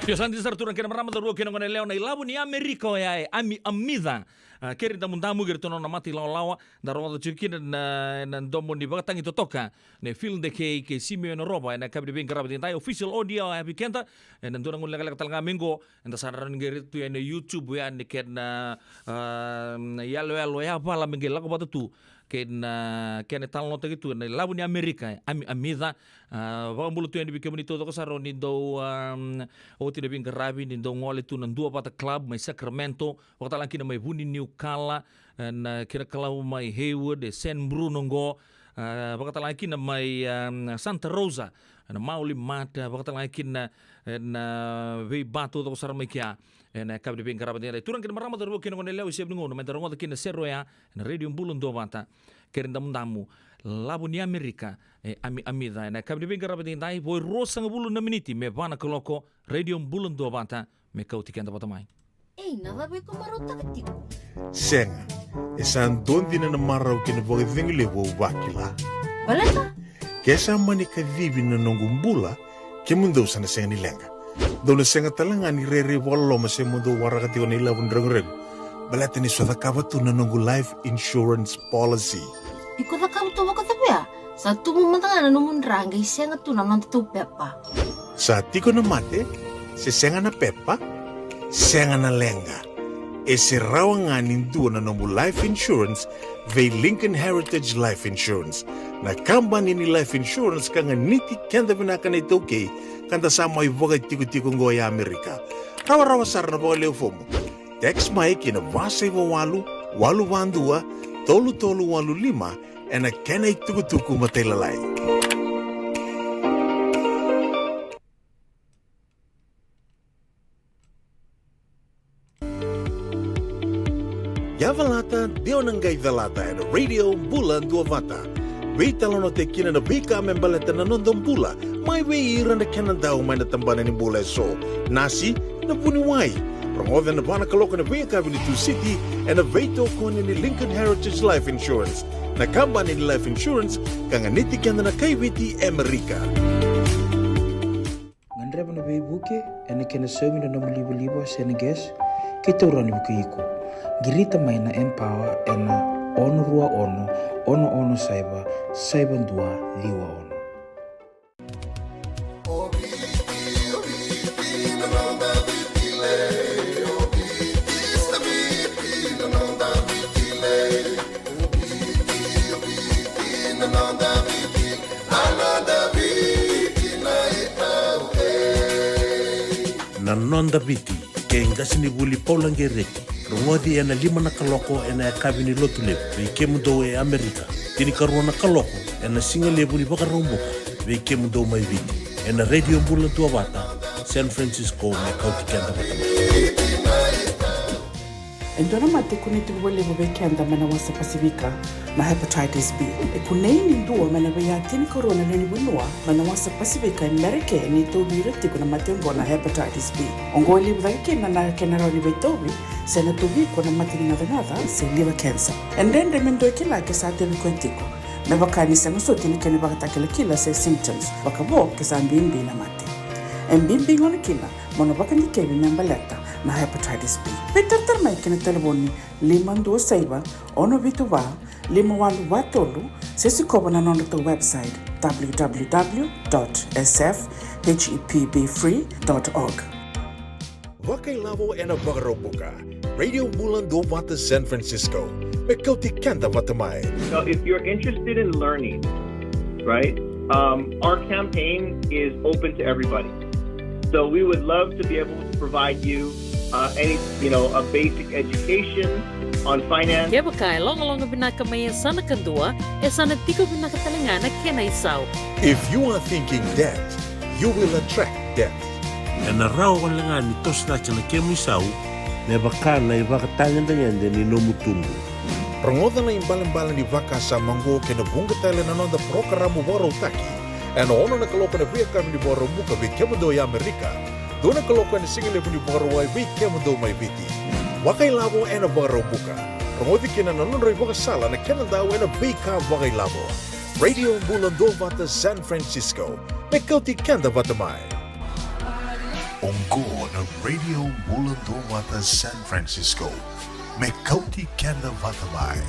Io, sa dina sara, turaga kei na marama, cauravou kei na goneyalewa, na ilavo ni Amerika oya e Ami Amica. A, kei ira na damudamu, kei iratou na nona mata ilawalawa, da rogoca tiko kina na, na domo ni vakatagi totoka nei Phil Dekay kei Simio Enarova ena yakavi ni veiqaravi edaidai. Official audio e yavi keda ena dua na gauna lekaleka tale ga mai qo. Eda sa rawa ni qai raica tu ena YouTube yani kei na, a, na iyaloyalo yavala me qai lako vata tu kei na kena italanoataki tu na ilavo ni Amerika e Ami Amica. A, vakabula tu yani vei kemuni taucoko sara o ni dau, a, oti na veiqaravi, ni dau gole tu na Duavata Club mai Sacramento, vakatalega kina mai Vuniniukala, e, na kena Kalou mai Hayward, e San Bruno qo, e, vakatalega kina mai, e, Santa Rosa, e, na Mauli Mart, e, vakatalega kina, e, na veiba taucoko sara mai kea. E, na yakavi ni veiqaravi edaidai, turaga kei na marama, cauravou kei na goneyalewa, e sega ni gauna meda rogoca kina na sere oya ena Radio Bula Duavata, kei ira na damudamu, lavo ni Amerika e Ami Amica. E, na yakavi ni veiqaravi edaidai, vo e ruasagavulu na miniti me va na kaloko, Radio Bula Duavata, me kauti keda vata mai. Ei, na cava iko marautaka tiko? Sega. E sa dua dina na marau kei na vakacegu levu au vakila. Baleta? Ke sa mani kacivi na noqu bula, kemudou sa na sega ni leqa. Dou na sega tale ga ni rairai vakaloloma se mo dou waraka tiko na ilavo ni reguregu, baleta ni sa cakava tu na noqu life insurance policy. Iko cakava tu vakacava ya? Sa tubu mada ga na nomu dra qai sega tu na nodatou pepa. Sa tiko na mate, se sega na pepa, sega na leqa. E se rawa ga ni dua na nomu life insurance vei Lincoln Heritage Life Insurance, na kabani ni life insurance ka ganiti keda vinaka na iTaukei, ka da sa mai vakatikotiko qo e Amerika. Rawarawa sara na vakaleu fomu. Text mai ki na va saiva walu, walu va dua, tolu tolu walu lima, ena kena itukutuku matailalai. Yavalata, de o na qai calata ena Radio Bula Duavata. Veitalanoataki kina na veika me baleta na noda bula, mai vei ira na kena dau mai na tabana ni bula eso, nasi, na vuniwai. Rogoca ena va na kaloko ena veiyakavi ni Tusiti ena veitokoni ni Lincoln Heritage Life Insurance, na kabani ni life insurance ka ganiti keda na kaiviti e Amerika. Gadreva na veivuke ena kena saumi na nomu livaliva se na gas, keitou rawa ni vukei iko. Qirita mai na Empower ena ono rua ono, ono ono saiva, saiva dua ciwa ono. Na Noda Viti, kei qasenivuli Paula Qereti. Rogoci ena lima na kaloko ena yakavi ni Lotulevu vei kemudou e Amerika, tinikarua na kaloko ena sigalevu ni Vakaraubuka vei kemudou mai Viti, ena Radio Bula Duavata, San Francisco, me kauti keda vata mai. E dua na mate e kunei tiko vakalevu vei keda mai na wasa Pasifika, na hepatitis B. E kunei ni dua mai na veiya tinikarua na lewe ni vanua mai na wasa Pasifika e Merika e tauvi ira tiko na mate oqo na hepatitis B. Oqo e levu cake kina na kena rawa ni veitauvi se na tauvi iko na mate ni gacagaca se liver cancer. E dredre me dua e kila ke sa tauvi koya tiko, me vaka ni sega soti na kena ivakatakilakila se symptoms, vakavo ke sa bibi na mate. E bibi gona kina mo na vakadikevi me baleta na hepatitis B. Veitaratara mai ki na talevoni lima dua saiva, ono vitu va, lima walu va tolu, se sikova na nodratou website, w w w dot s f h e p b free dot org. Vakailavo ena Vakaraubuka, Radio Bula Duavata San Francisco, me kauti keda vata mai. Now, if you're interested in learning, right, um, our campaign is open to everybody. So we would love to be able to provide you, uh, any, you know, a basic education on finance. Kevaka e logaloga vinaka mai e yasana kadua, e sa na tiko vinaka tale ga na kena isau. If you are thinking debt, you will attract debt. Ena rawa wale ga ni toso cake na kemu isau me vaka na ivakatagedegede ni nomu tubu. Rogoca na ibalebale ni vakasama oqo kei na vuqa tale na noda parokaramu vakarautaki ena ono na kaloko ena veiyakavi ni Vakaraubuka vei kemudou e Amerika, dua na kaloko ena sigalevu ni Vakarauwai vei kemudou mai Viti. Vakailavo ena Vakaraubuka. Rogoci kina na nodrau ivakasala na kena dau ena veika vakailavo. Radio Bula Duavata San Francisco, me kauti keda vata mai. Oqo na Radio Bula Duavata San Francisco, me kauti keda vata mai.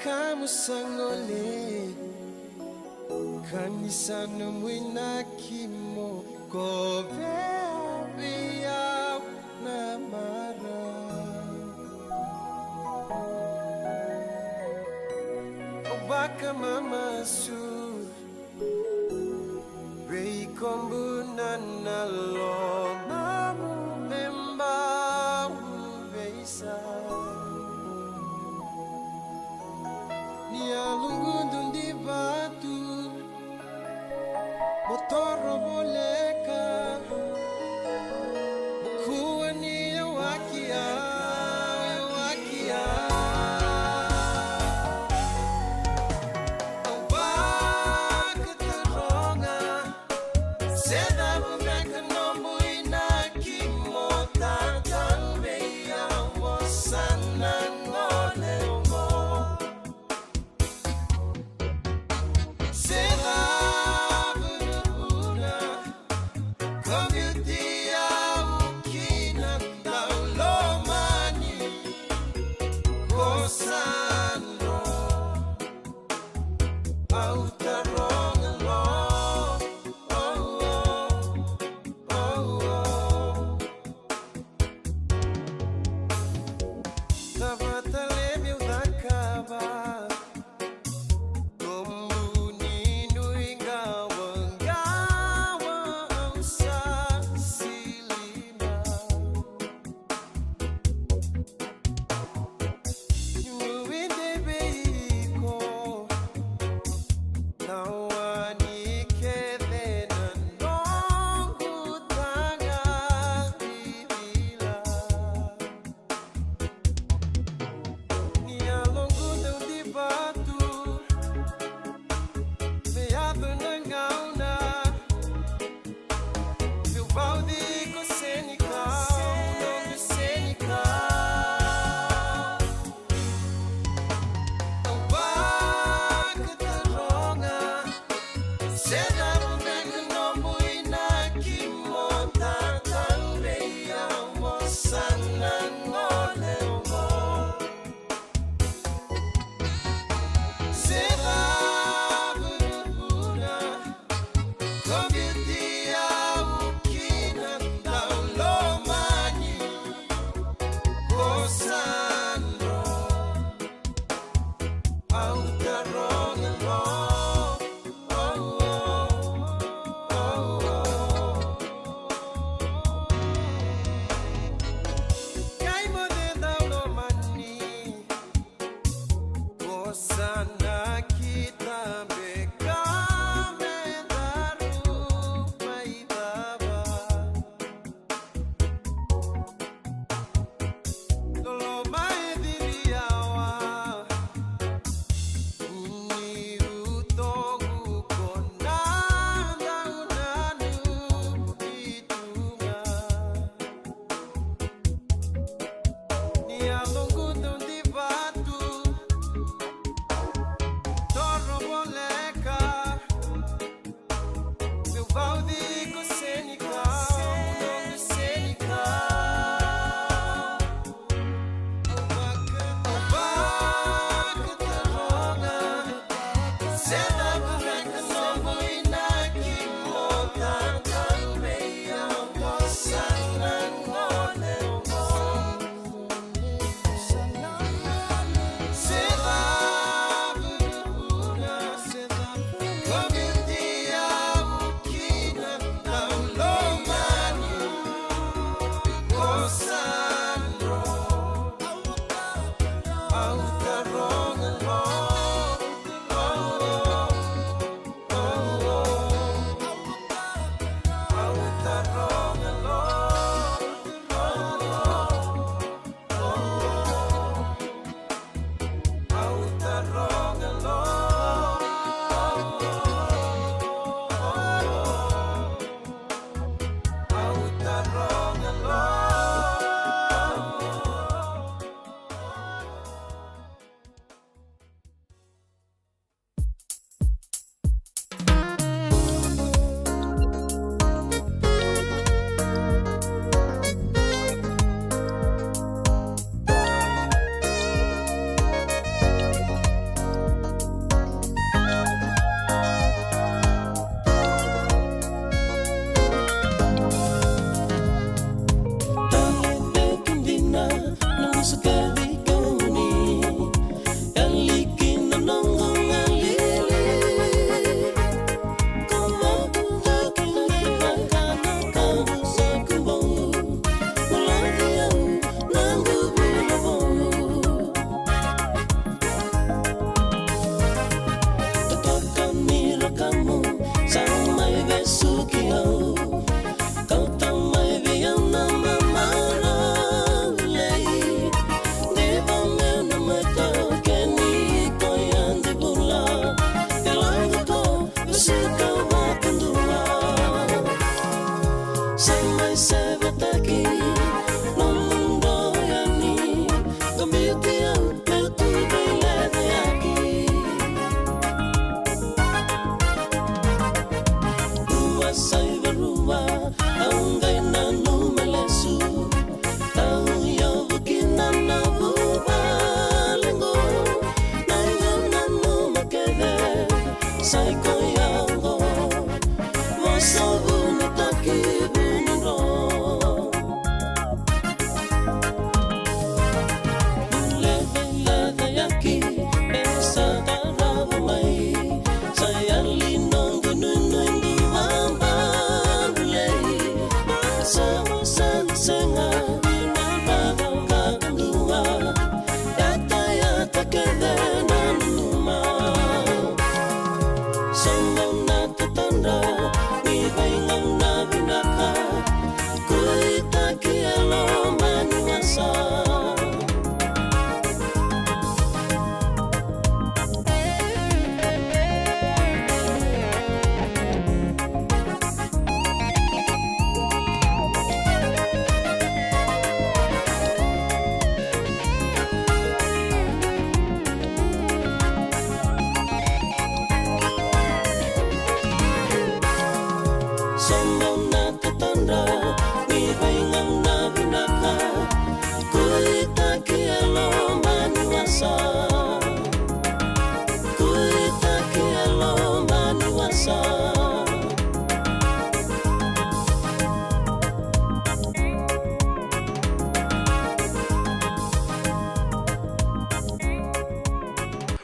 Kamu sa gole, ka ni sa nomu inaki mo kovea vei au na marau. Au vakamamasu vei kobu na lomamu me bau veisau. Ni a lugudu di vatu mo toro voleka.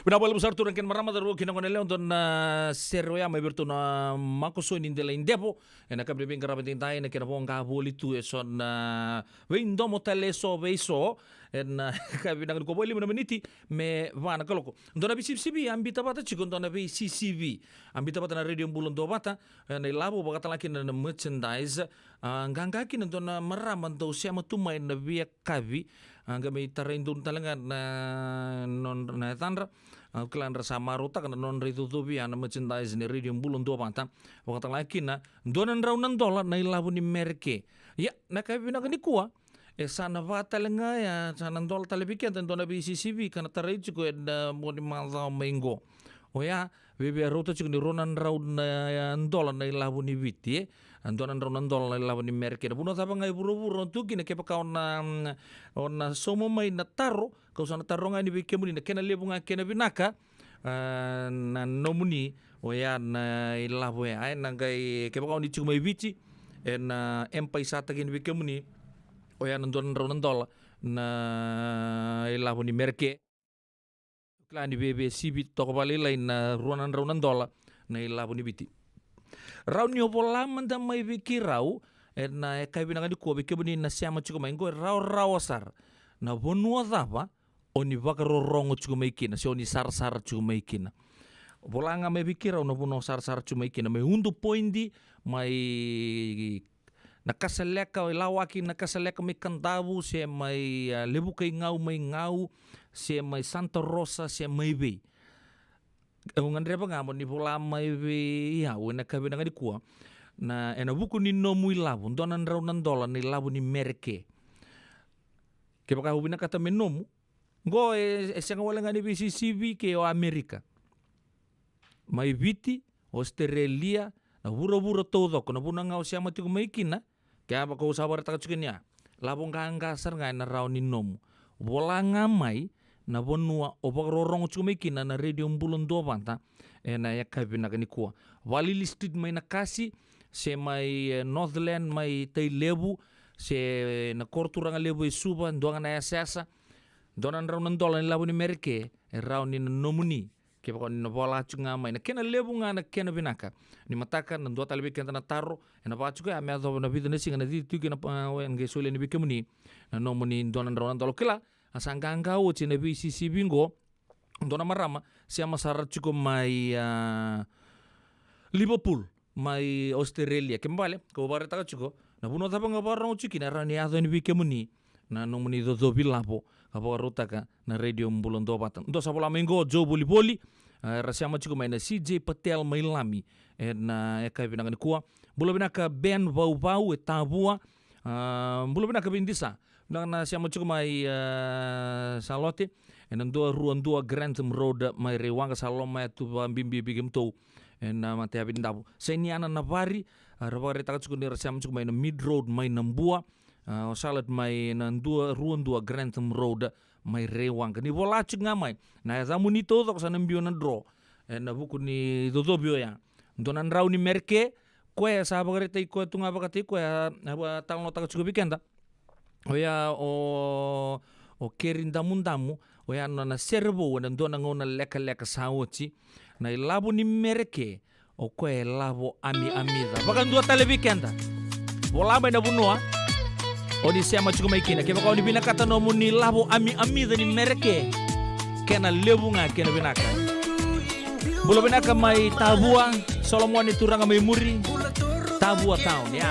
Vinaka vakalevu sara turaga kei na marama, cauravou kei na goneyalewa, dua na sere oya mai vei iratou na Makosoni Delaidevo. Ena yakavi ni veiqaravi edaidai, na kena voqa voli tu eso na veidomo tale eso vei so. Ena yakavi vinaka nikua, vo e lima na miniti me va na kaloko. Dua na veisivisivi a biuta vata tiko, dua na veisisivi a biuta vata na Radio Bula Duavata. Ena ilavo vakatalega kina na merchandise. A qaqa kina dua na marama dau sema tu mai na veiyakavi. A qai mai tarai donu tale ga na nodra na yacadra. A kila dra sa marautaka na nodra icocovi ya na merchandise ni Radio Bula Duavata. Vakatalega kina dua na drau na dola na ilavo ni mereke. Ia, na yakavi vinaka nikua, e sa na va tale ga ya, sa na dola tale vei keda dua na veisisivi ka na tarai tiko ena mua ni macawa mai qo. Oya, via rauta tiko ni rua na drau na, a, dola na ilavo ni Viti, e? A dua na drau na dola na ilavo ni Mereke. Na vanua cava ga e vuravura o tu kina, kevaka o na, mm, o na sauma mai na taro, kau sa na taroga yani vei kemuni na kena levu ga kena vinaka, a, na nomuni, oya na ilavo ya. Ai, na qai, kevaka o ni tiko mai Viti, ena M-PAiSA-taka yani vei kemuni, oya na dua na drau na dola na ilavo ni Mereke. Kila ni veve sivi toka vakalailai na rua na drau na dola na ilavo ni Viti. Rawa ni o vola mada mai vei keirau, ena yakavi vinaka nikua vei kemuni na sema tiko mai qo, e rawarawa sara. Na vanua cava o ni vakarorogo tiko mai kina, se o ni sarasara tiko mai kina. Vola ga mai vei keirau na vanua o sarasara tiko mai kina, mai Udu Point, mai Nakasaleka, o Ilawaki, Nakasaleka, mai Kadavu, se mai, a, Levukaigau, mai Gau, se mai Santa Rosa, se mai vei. Au gadreva ga mo ni vola mai vei au ena yakavi vinaka nikua. Na, ena vuku ni nomu ilavo, dua na drau na dola na ilavo ni Mereke. Kevaka au vinakata me nomu, qo e, e sega wale ga ni veisisivi kei o Amerika. Mai Viti, Ositerelia, na vuravura taucoko, na vanua ga o sema tiko mai kina, kevaka au sa vakaraitaka tiko ni a lavo qaqa sara ga ena rawa ni nomu. Vola ga mai na vanua o vakarorogo tiko mai kina na Radio Bula Duavata ena yakavi vinaka nikua. Valili Street mai Nakasi, se mai, e, Northland mai Tailevu, se na koroturaga levu e Suva, dua ga na yasayasa, dua na drau na dola na ilavo ni Mereke e rawa ni na nomuni. Kevaka o ni na vola tiko ga mai, na kena levu ga na kena vinaka. Ni mataka na dua tale vei keda na taro, ena vaka tiko ya me yacova na vica na siga na cici tiko kina, a, oya na qai soli yani vei kemuni na nomuni dua na drau na dola. Kila, a sa qaqa oti na veisisivi qo, dua na marama sema sara tiko mai, a, Liverpool, mai Ositerelia. Kena ibalebale, kau vakaraitaka tiko, na vanua cava ga o vakarorogo tiko kina, e rawa ni yaco yani vei kemuni na nomuni cocovi lavo ka vakarautaka na Radio Bula Duavata. Dua sa vola mai qo, Joe Volivoli, a, era sema tiko mai na C J Patel mai Lami ena yakavi vinaka nikua. Bula vinaka Ben Vauvau e Tavua. A, bula vinaka vei Disa. Vinaka na sema tiko mai, a, Salote. Ena dua rua dua Grantham Road mai Raiwaqa, sa lomaya tu vakabibi vei kemudou ena matayavi ni davo. Sainiana Navari, a, ra vakaraitaka tiko ni ra sema tiko mai na Mead Road mai Nabua. A, o Salad mai na dua rua dua Grantham Road mai Raiwaqa. Ni vola tiko ga mai na yacamuni taucoko sa na biu na draw ena vuku ni cocovi oya. Dua na drau ni Mereke, koya sa vakaraitaki koya tu ga vakataki koya, a, a, talanoataka tiko vei keda. Oya o, o Keri Damudamu, oya na nona sere vou ena dua na gauna lekaleka sa oti. Na ilavo ni Mereke, o koya e lavo amiamica. Vakadua tale vei keda. Vola mai na vanua o ni sema tiko mai kina. Kevaka o ni vinakata nomuni lavo amiamica ni Mereke, kena levu ga kena vinaka. Bula vinaka mai Tavua, Solomone turaga mai muri, Tavua town, ya.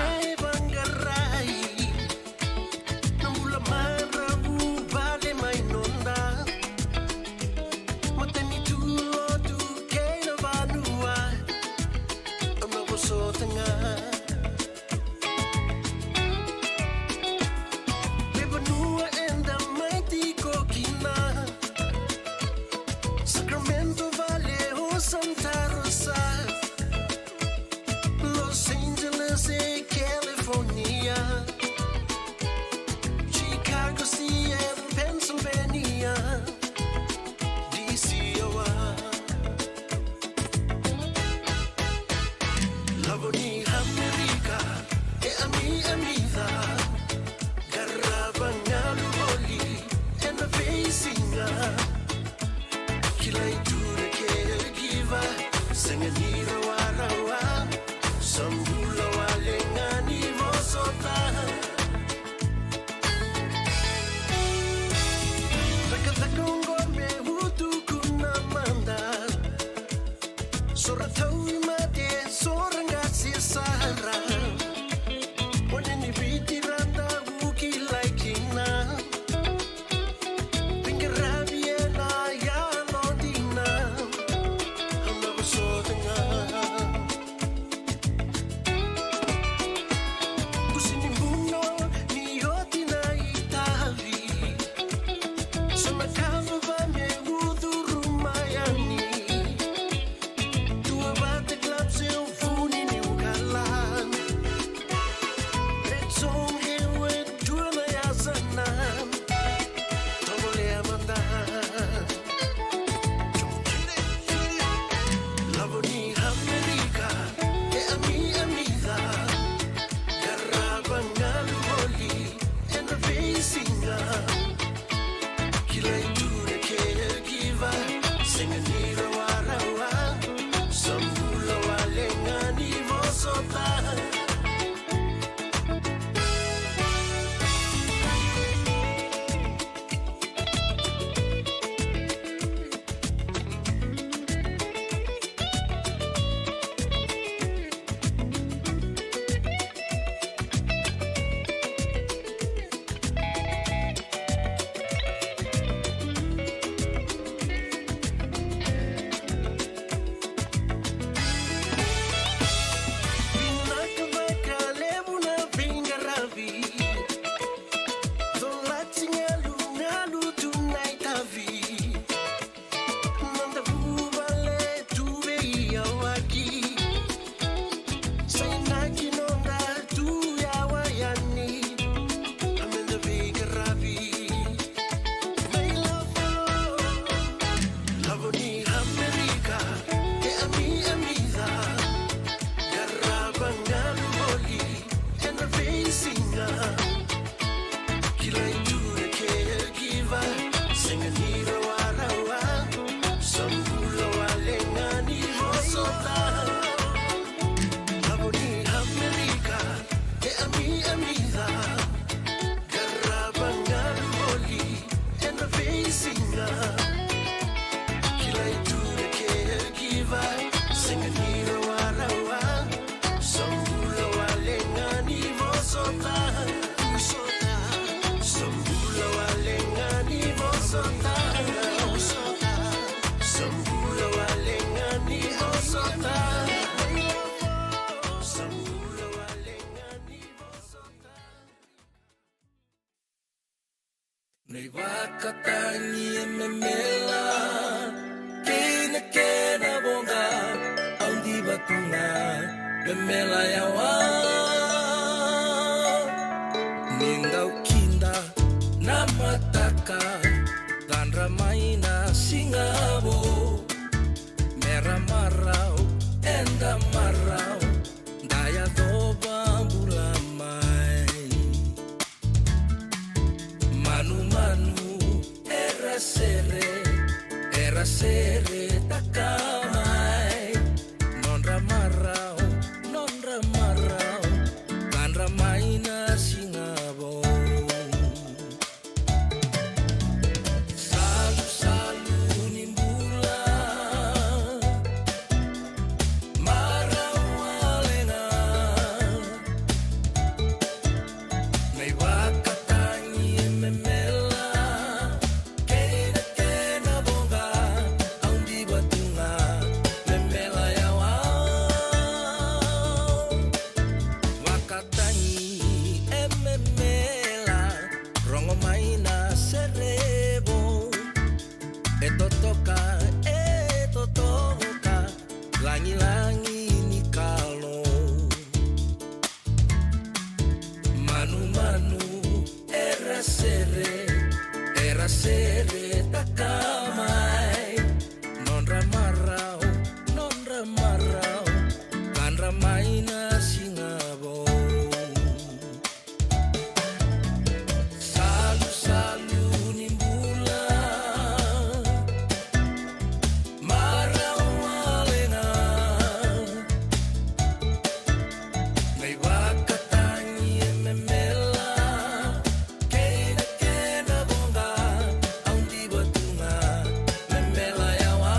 Na ivakatagi e memela kei na kena voqa, au diva tu ga memela yawa. Ni dau kida na mataka, cadra mai na siga vou. Mera marau, eda marau, da yacova bula mai. Manumanu era sere, era seretaka mai. Nodra marau, nodra marau, cadra mai na siga vou. Salusalu ni bula, marau wale ga. Na ivakatagi e memela kei na kena voqa, au diva tu ga memela yawa. Vakatagi e memela, rogo mai na sere vou. E totoka, e totoka, lagilagi ni Kalou. Manumanu era sere, era seretaka mai. Nodra marau, nodra marau, cadra mai na siga vou. Salusalu ni bula, marau wale ga. Na ivakatagi e memela kei na kena voqa, au diva tu ga memela yawa.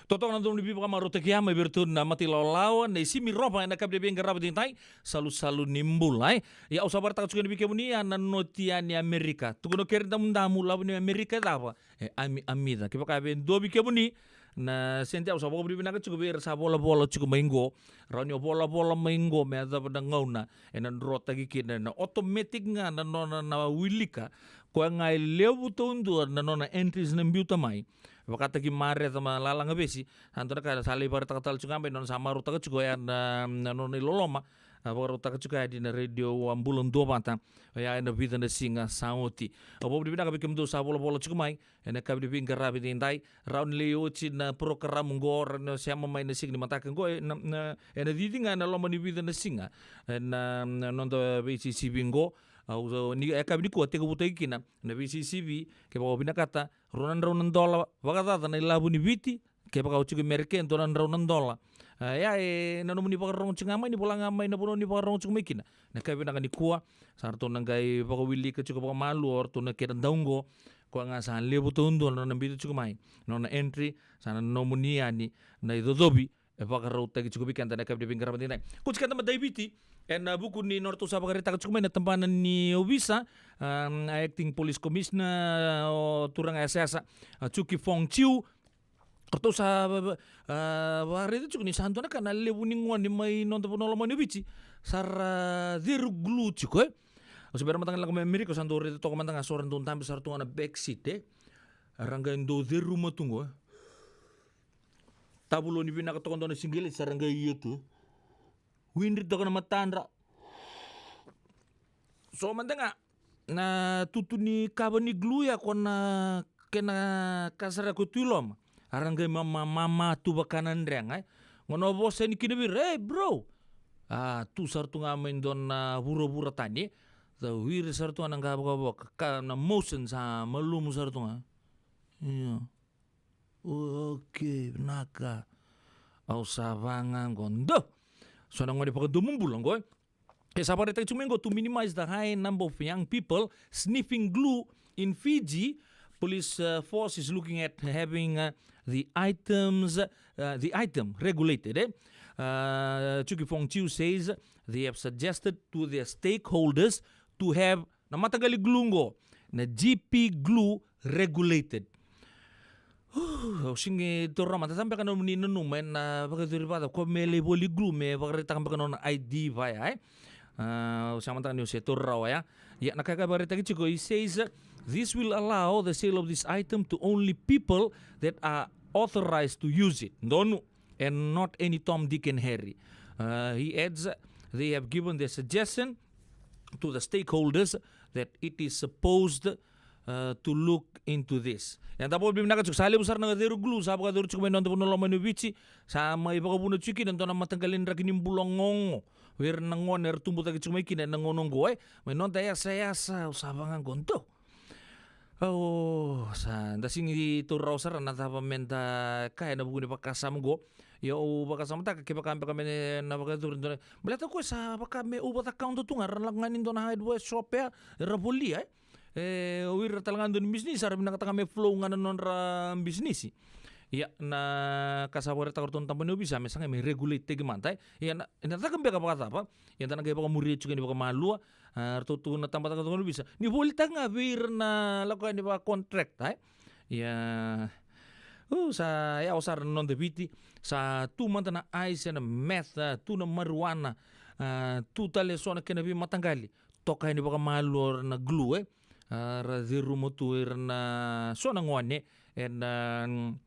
Totoka na donu ni veivakamarautaki ya mai vei iratou na mata ilawalawa, na Simi Rova, ena yakavi ni veiqaravi edaidai, Salusalu ni Bula, e. Ia, au sa vakaraitaka tiko yani vei kemuni, a, na noti yani Amerika. Tukuna o keri damudamu, lavo ni Amerika e cava? E ami, amica. Kevaka e veidovi kemuni na sede, au sa vakavinavinaka tiko vei ira sa volavola tiko mai qo. Rawa ni o volavola mai qo me yacova na gauna ena drotaki kina, na automatic ga na nona na wilika. Koya ga e levu taudua na nona entries na biuta mai. Vakataki Mareca ma Lalagavesi, sa dua na ka sa lai vakaraitaka tale tiko ga mai, nona sa marautaka tiko ya na, na nona iloloma. A vakarautaka tiko yani na Radio Bula Duavata, oya ena vica na siga sa oti. Au vakavinavinaka vei kemudou sa volavola tiko mai ena yakavi ni veiqaravi edaidai. Rawa ni lai oti na porokaramu qo, rawa ni o sema mai na siga ni mataka qo, e, na, na, ena cici ga ena loma ni vica na siga ena, na noda veisisivi qo. Au, ni, e yakavi nikua tekivutaki kina na veisisivi, kevaka o vinakata, rua na drau na dola vakacaca na ilavo ni Viti, kevaka o tiko i Merika, dua na drau na dola. A, ia, ena nomuni vakarorogo tiko ga mai, ni vola ga mai na vanua ni vakarorogo tiko mai kina. Na yakavi vinaka nikua, sa ratou na qai vakawilika tiko vakamalua o ratou na kena dau qo, koya ga sa levu taudua na nona biuta tiko mai, na nona entry, sa na nomuni yani na icocovi e vakarautaki tiko vei keda ena yakavi ni veiqaravi edaidai. Kauti keda mada i Viti ena vuku ni nodratou sa vakaraitaka tiko mai na tabana ni ovisa, a, a acting police commissioner, o turaga yasayasa, a, Juki Fong Chiu. Ratou sa, a, vakaraica tiko ni sa dua na ka na levu ni gone mai noda vanua lomani o Viti sa ra ceru glue tiko, e. Au se bera mada ga ni lako mai Amerika, au sa dau raica toka mada ga so ra dau dabe, sa ratou ga na back seat, e. Ra qai dau ceruma tu qo, e. Tavuloni vinaka toka dua na siqeleti, sa ra qai ia tu, e. Widri toka na matadra. So mada ga na tutu ni kava ni glue ya, ko na kena ka sara ko tu i loma. A ra qai ma, ma, mama tu vaka na drega, e. Gauna o vosa yani kina vei ira, "Hey, bro!" A tu sara tu ga mai dua na vuravura tani. Sa wiri sara tu ga na qavokavoka, ka na motion sa malumu sara tu ga. Io. Okay, vinaka. Au sa vaqa qo. Dou. So na gone vakadomobula qo, e. E sa vakaraitaki tiko mai qo, to minimize the high number of young people sniffing glue in Fiji, police, uh, force is looking at having, uh, the items, uh, the item regulated, eh? Uh, Chuki Fong Chiu says they have suggested to their stakeholders to have na mataqali glue qo, na G P glue regulated. Au sigi taura mada, cava beka na nomuni nanuma ena vakayacori vakacava, ko me lai voli glue me vakaraitaka beka na nona I D vaya, e? Ah, au sega mada ga niu se taura rawa ya. Ia, na ka e vakaraitaki tiko, he says, uh, this will allow the sale of this item to only people that are authorized to use it. Donu, and not any Tom, Dick and Harry. Uh, he adds, they have given their suggestion to the stakeholders that it is supposed, uh, to look into this. Ia, da vakavinavinaka tiko, sa levu sara na cegu glue sa vakayacori tiko mai na noda vanua lomani o Viti, sa mai vakavuna tiko kina e dua na mataqali draki ni bula gogo vei ira na gone era tubu cake tiko mai kina ena gauna oqo, e. Mai noda yasayasa, au sa vaqa qo, dou. Au sa, da sigi taura rawa sara na cava meda kaya ena vuku ni vakasama qo. Ia, au vakasamataka kevaka beka me na vakayacori dua na, baleta o koya sa vaka me over the counter tu ga, ra lako ga ni dua na hardware shop ya, era volia, e. E, o ira tale ga dua ni bisinisi, era vinakataka me flow ga na nodra bisinisi. Ia, na ka sa vakaraitaka o ratou na tabana ni ovisa, me sa qai me regulate-taki mada, e. Ia, na, na caka beka vakacava? Ia, da na qai vakamuria tiko yani vakamalua, a, ratou tu na tabacakacaka ni ovisa ni volitaka ga vei ira na lako yani vaka contract, e. Ia, u, sa yawa sara na noda Viti, sa tu mada na ice, na meth, a, tu na marijuana, a, tu tale so na kena veimataqali. Toka yani vakamalua o ira na glue, e. A, ra ceruma tu ira na so na gone ena, mm,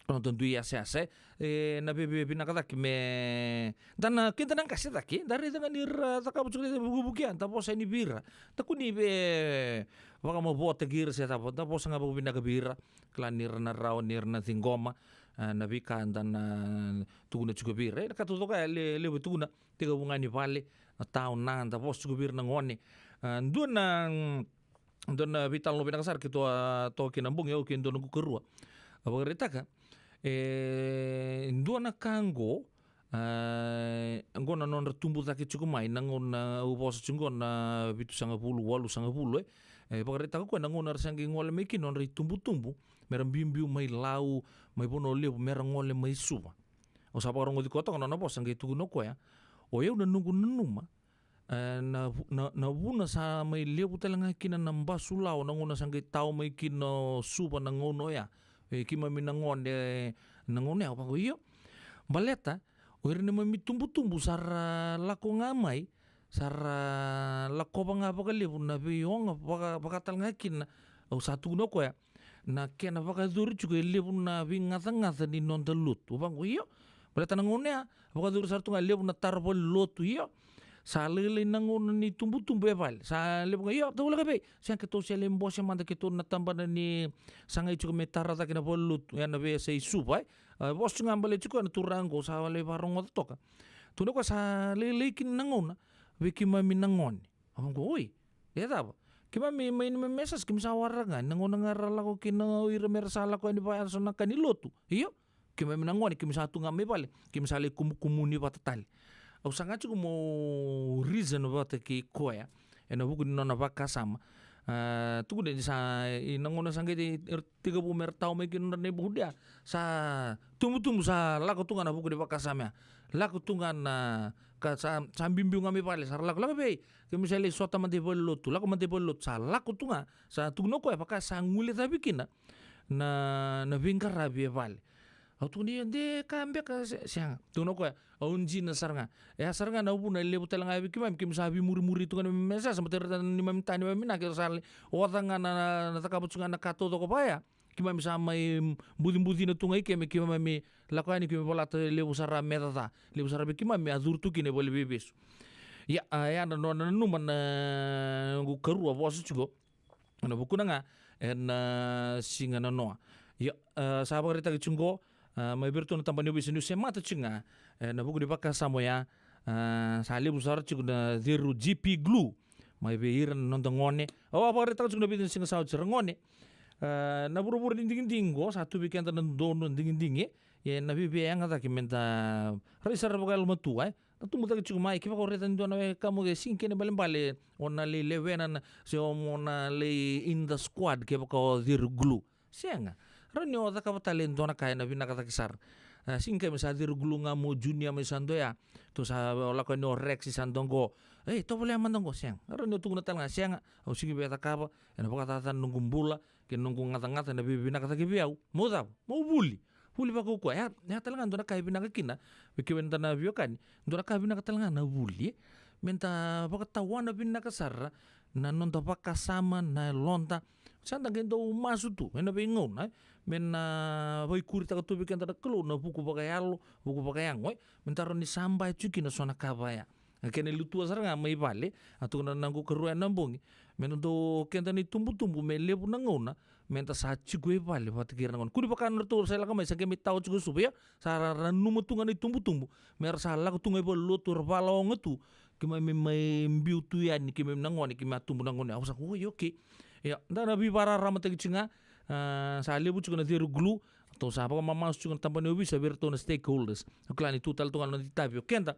noda dui yasayasa, e. E, na veivinaka cake me da na, keda na qase cake, da raica ga ni ra cakava tiko na vukivuki ya, da vosa yani vei ira. Da kua ni veivakamavoataki ira se cava, da vosa ga vakavinaka vei ira. Kila ni ra na rawa ni ra na ciqoma, a, na veika da na tukuna tiko vei ira. E, na ka taucoko ya, le, levu e tukuna, tekivu ga ni vale, na taona, da vosa tiko vei ira na gone. A, dua na, mm, dua na veitalanoa vinaka sara keitou a toka kina na bogi, au kei dua noqu karua. A vakaraitaka, e, dua na ka qo, a, qo na nodra tubu cake tiko mai na gauna au vosa tiko qo na vitusagavulu, walusagavulu, e. E vakaraitaka o koya na gauna era sa qai gole mai kina nodra itubutubu, me ra biubiu mai Lau, mai Vanua Levu, me ra gole mai Suva. Au sa vakarogoci koya toka na nona vosa, qai tukuna o koya, o yau na noqu nanuma, e, na vu-, na, na vuna sa mai levu tale ga kina na basu Lau na gauna sa qai tao mai kina o Suva na gauna oya. E, keimami na gone na gauna ya, au vaqo, io. Baleta o ira neimami tubutubu sa ra lako ga mai, sa ra lakova ga vakalevu na veioga vaka, vaka tale ga kina, au sa tukuna o koya, na kena vakayacori tiko e levu na veigacagaca ni noda lotu. Au vaqo, io. Baleta na gauna ya, vakayacori sara tu ga e levu na tara valenilotu, io. Sa lailai na gauna ni tubutubu e vale. Sa levu ga, io, tou lako i vei? Sega, keitou se lai bose mada keitou na tabana ni sa qai tiko me tara cake na valenilotu ena veiyasai Suva, e. A, vosa tiko ga baleti koya na turaga qo, sa lai vakarogoca toka. Tukuna o koya sa lailai kina na gauna vei keimami na gone. Au vaqo, oi, e cava? Keimami mai neimami yasayasa keimami sa waraka ga na gauna ga ra lako kina o ira me ra sa lako yani vaya so na ka ni lotu. Io, keimami na gone keimami sa tu ga mai vale, keimami sa lai kumukumuni vata tale. Au saga tiko meu reason vata kei koya ena vuku ni nona vakasama. A, tukuna ni sa, i na gauna sa qai tekivu me ra tao mai kina nodra neighborhood ya, sa tubutubu sa lako tu ga ena vuku ni vakasama ya. Lako tu ga na ka, sa, sa biubiu ga mai vale, sa ra lako, lako i vei? Keimami sa lai sota mada i valenilotu, lako mada i valenilotu, sa lako tu ga. Sa tukuna o koya vaka sa guilecavi kina na, na veiqaravi e vale. Au tukuna, io, de ka beka, se, sega. Tukuna o koya, au dina sara ga. E ya sara ga na vuna e levu tale ga vei keimami, keimami sa veimurimuri tu ga neimami yasayasa, baleta ira na neimami ta, neimami na, keira sa lai oca ga na, na, na cakava tu ga na ka taucoko vaya. Keimami sa mai bucibucina tu ga i ke me keimami lako yani, keimami volata levu sara meca ca, levu sara vei keimami a curu tu kina e valeniveivesu. Ia, a, ya na nona nanuma na noqu karua vosa tiko ena vukuna ga ena siga nanoa. Ia, a, sa vakaraitaki tiko qo, A, mai vei iratou na tabana ni ovisa niu semata tiko ga, e, na vuku ni vakasama oya, a, sa levu sara tiko na cegu G P glue mai vei ira na noda gone. Au a vakaraitaka tiko na vica na siga sa oti, ra gone. A, na vuravura ni digidigi qo, sa tu vei keda na dodonu na digidigi, e, e na viavia yaga cake meda rai sara vakayalomatua, e. Na tubu cake tiko mai, kevaka o raica e dua na wekamu e sega kina ibalebale o na lai lewena na, se o mo na lai in the squad kevaka o cegu glue. Sega. Rawa ni o cakava tale e dua na ka e na vinaka cake sara. A, sega ni kaya me sa cegu glue ga mo Junior mai sa dua ya. Tou sa o lako yani o Rex sa dua qo. Ei, tovolea mada qo, sega. Rawa ni o tukuna tale ga, sega. Au sega ni via cakava, e na vakacacana na noqu bula kei na noqu gacagaca, e na via vinaka cake vei au. Mo cava? Mo vuli. Vuli vakaukauwa. Ya, ya tale ga dua na ka e vinaka kina vei keda na veiwekani. Dua na ka vinaka tale ga na vuli, e. Meda vakatawana vinaka sara na noda vakasama, na yaloda. Sa da qai dau masu tu e na veigauna, e, me na vaikuritaka tu vei keda na Kalou na vuku vakayalo, vuku vakayago, e. Meda rawa ni sabaya tiko kina so na ka vaya. A, kena ilutua sara ga mai vale, a tukuna na noqu karua e na bogi, me dodonu o keda na itubutubu me levu na gauna meda sa tiko e vale vata kei ira na gone. Kua ni vaka na ratou sa lako mai, sa qai mai tawa tiko e Suva, ia sa ra, ra nanuma tu ga na itubutubu me ra sa lako tu ga i valenilotu, ra valaoga tu. Keimami mai biu tu yani, keimami na gone, keimami a tubu na gone. Au sa, oi, okay. Ia, da na veivakararamataki tiko ga, a, sa levu tiko na cegu glue. Tou sa vakamamasu tiko na tabana ni ovisa vei iratou na stakeholders. O kila ni tu tale tu ga na noda itavi o keda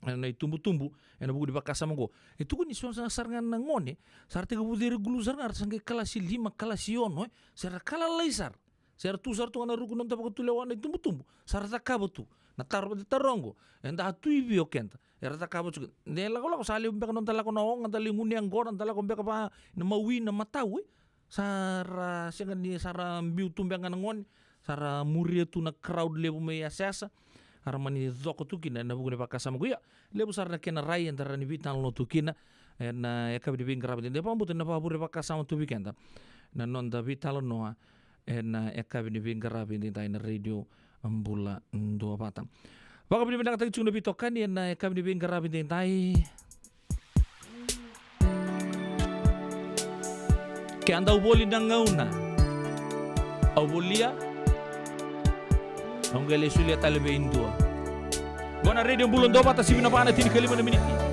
e na itubutubu e na vuku ni vakasama qo. E tukuni so sa sara ga na gone, sa ra tekivu cegu glue sara ga, ra sa qai kalasi lima, kalasi ono, e. Se ra ka lalai sara. Se ra tu sara tu ga na ruku ni noda vakatulewa na itubutubu, sa ra cakava tu. Na taro vata taro qo, eda a tu i vei o keda? Era cakava tu. De lakolako, sa levu beka noda lako na oga, da lai gunu yaqona, da lako beka va na mawi, na matau, e. Sa ra sega ni, sa ra biu tu beka ga na gone, sa ra muria tu na crowd levu mai yasayasa, a ra mani coko tu kina e na vuku ni vakasama qo. Ia, levu sara na kena rai eda rawa ni veitalanoa tu kina e na yakavi ni veiqaravi edaidai. Vakabauta ni na vakavure vakasama tu vei keda na noda veitalanoa e na yakavi ni veiqaravi edaidai na Radio Bula Duavata. Vakavinavinakataki tiko na veitokani e na yakavi ni veiqaravi edaidai. Ke a dau voli na gauna, au volia, au qai lai solia tale vei dua. Qo na Radio Bula Duavata, sivi na va na tinikalima na miniti.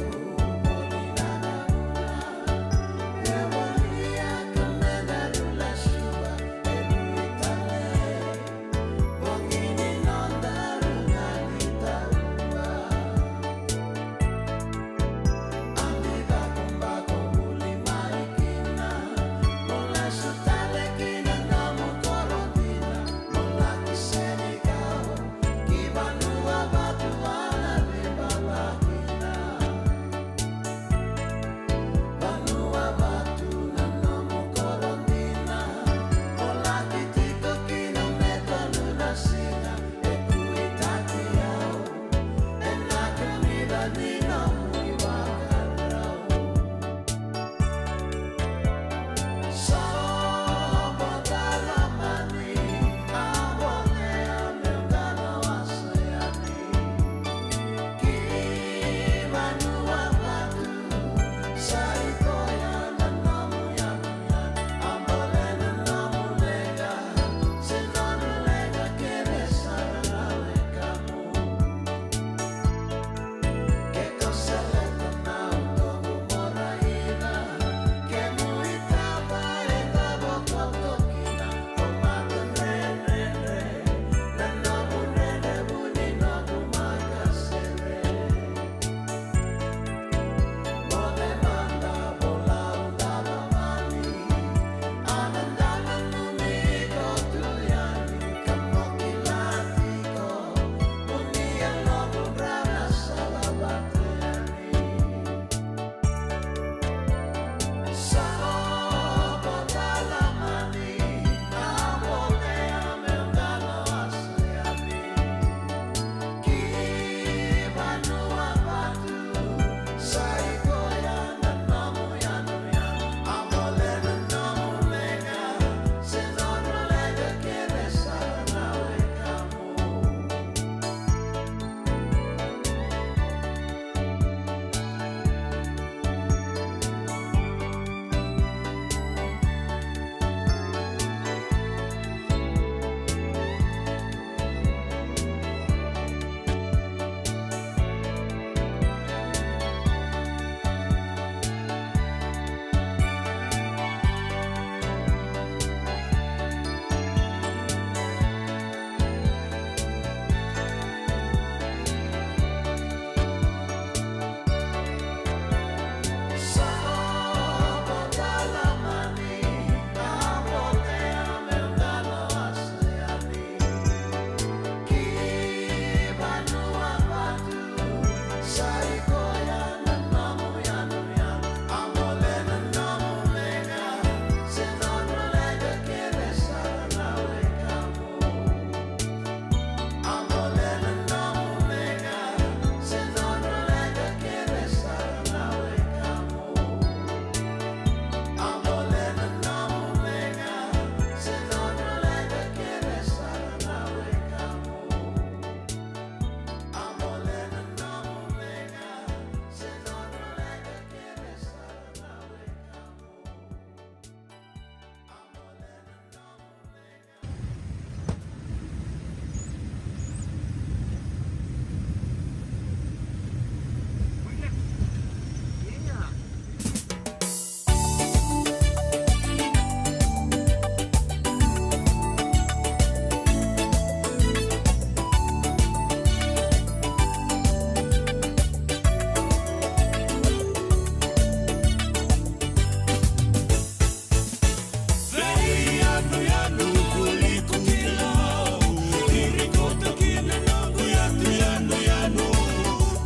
Koto kina noqu yatu yanuyanu,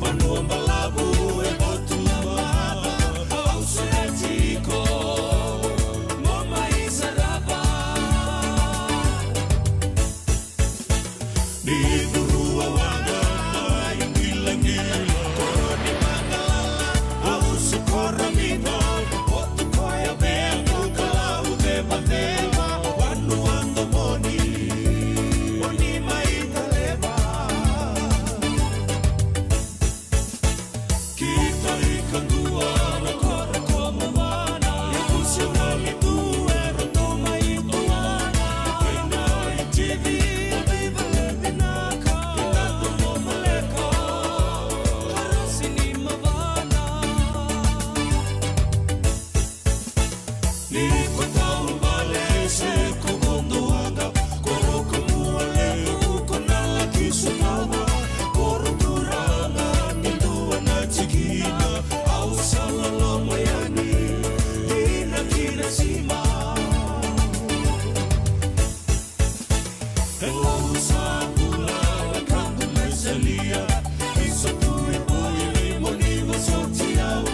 vanua balavu e Botu Lama, au sureti iko mo mai sarava. Ni curua waqa mai qilaqila, koro ni vagalala, au se koro ni dau, Botu koya vea, Kalou cevaceva, vanua domoni, o ni mai taleva. Kita ikadua na koro ko Mavana, e vusi wale tu e ratou mai tuana. Kena itivi, o ni vale vinaka, kena tomo maleka, arasi ni Mavana. Ni ko taubale se ko vodo waqa, koro ko Mualevu ko na laki sotava, koro turaga ni dua na tikina, au sa loloma yani, dina ki na sima. Hello, sa bula, welcome to Mesalia. Isa tu e boy, ni mo ni vosoti au.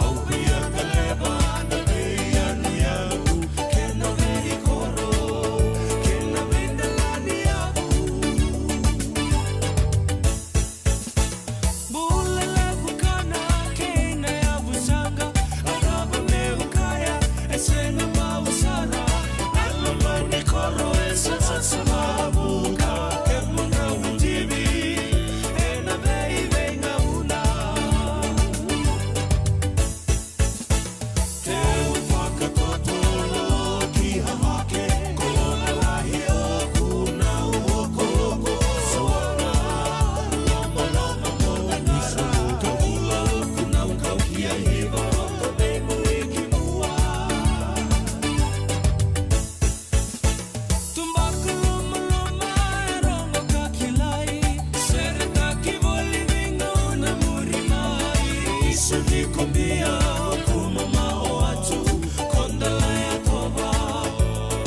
Au via kaleva na vei yanuyanu, kena vei koro, kena vei dalani au. Bula levu kana kei na yavu saqa, a cava meu kaya, e sega mau sara. Na loma ni koro e sega sa vavuka, kemudou tivi ena veiveigauna. Teu vakatotolo ki Hahake, ko Lalahi o Kunau Hokohoko, Soana, Lomaloma mo Nisa, ka Vula o Kunau kau ki Aiva, ka Veimuiki Mua. Tubaka lomaloma e rogo ka kilai, seretaki voli veigauna muri mai. Isu ni kobia o Kumamao Atu, ko Dalaiyatova,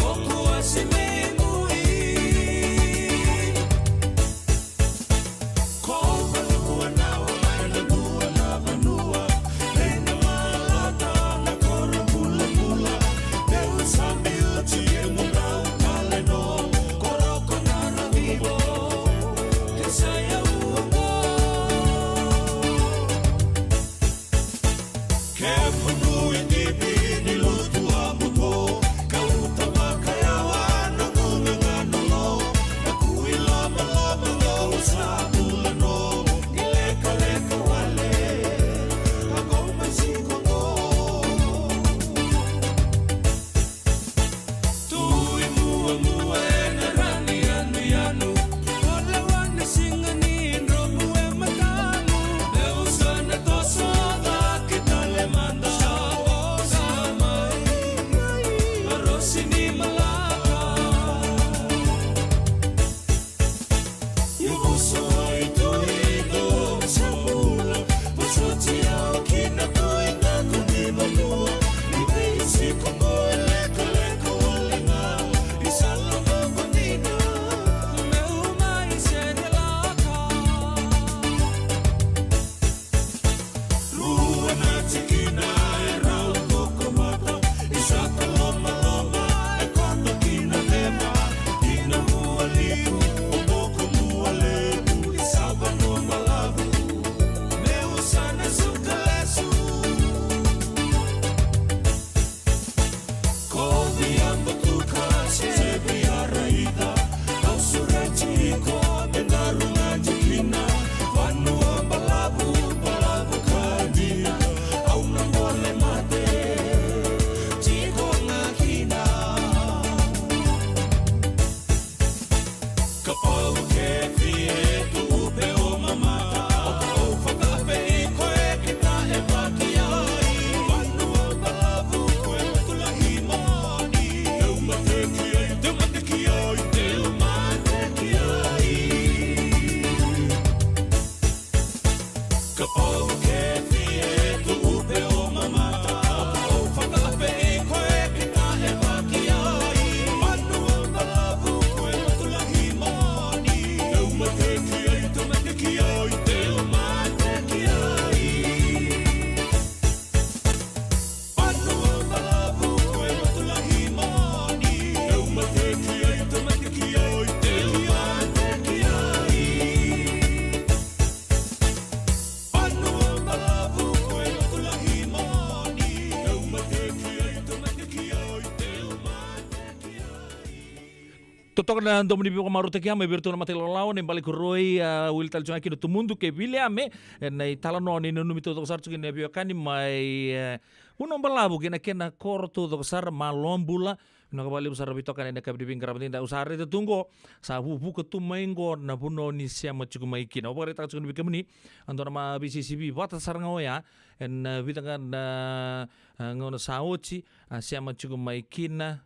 o Kuasememui. Ko vanua na wai na dua na vanua, e na malata na koro bulabula, deu sa biuti e mudau taleno, koro ko na ravivo, ke sa ya uoqo. Kemunu i divi ni lutu a buto, ka uta vakayawa na guga ga na lo, na kui lomaloma ga u sa bula no, ni lekaleka wale, a qo mai siko qo. Tu i muamua e na rani yanuyanu, o lewa na siga ni dromu e matamu. Meu sa na toso cake tale mada, o sa mai, a rosi ni malaka. Rua na tikina e rau toka mata, i saka lomaloma e koto ki na ceva, ki na vua liu o Boko Mualevu, i sa vanua balavu, meu sa na suka lesu. Ko via batuka se via raica, au sureti iko me daru ga tikina, vanua balavu, balavu ka dina, au na gole mate tiko ga kina. Kapau ke fie tu upe o mamata, o kau fakape iko e kita e vaki ai. Vanua balavu ko e Lotu Lahi moni. Deu mate ki ai, deu mate ki ai, deu mate ki ai. Kapau ke fie tu upe o mamata, o kau fakape iko e kita e vaki ai. Vanua balavu ko e Lotu Lahi moni. Toka na domo ni veivakamarautaki ya mai vei iratou na mata ilawalawa, na ibalai koroi, a, wili tale tiko ga kina Tumudu kei Viliame, e, na italanoa ni nanumi taucoko sara tiko kina na veiwekani mai, e, Vanua Balavu kei na kena koro taucoko sara, malo bula. Vinaka vakalevu sara vei toka na yakavi ni veiqaravi edaidai. Au sa raica tu qo, sa vuvuka tu mai qo na vanua ni sema tiko mai kina. Au vakaraitaka tiko ni vei kemuni, a dua na ma V C C V vata sara ga oya, ena, e, vica ga na, e, gauna sa oti, a sema tiko mai kina.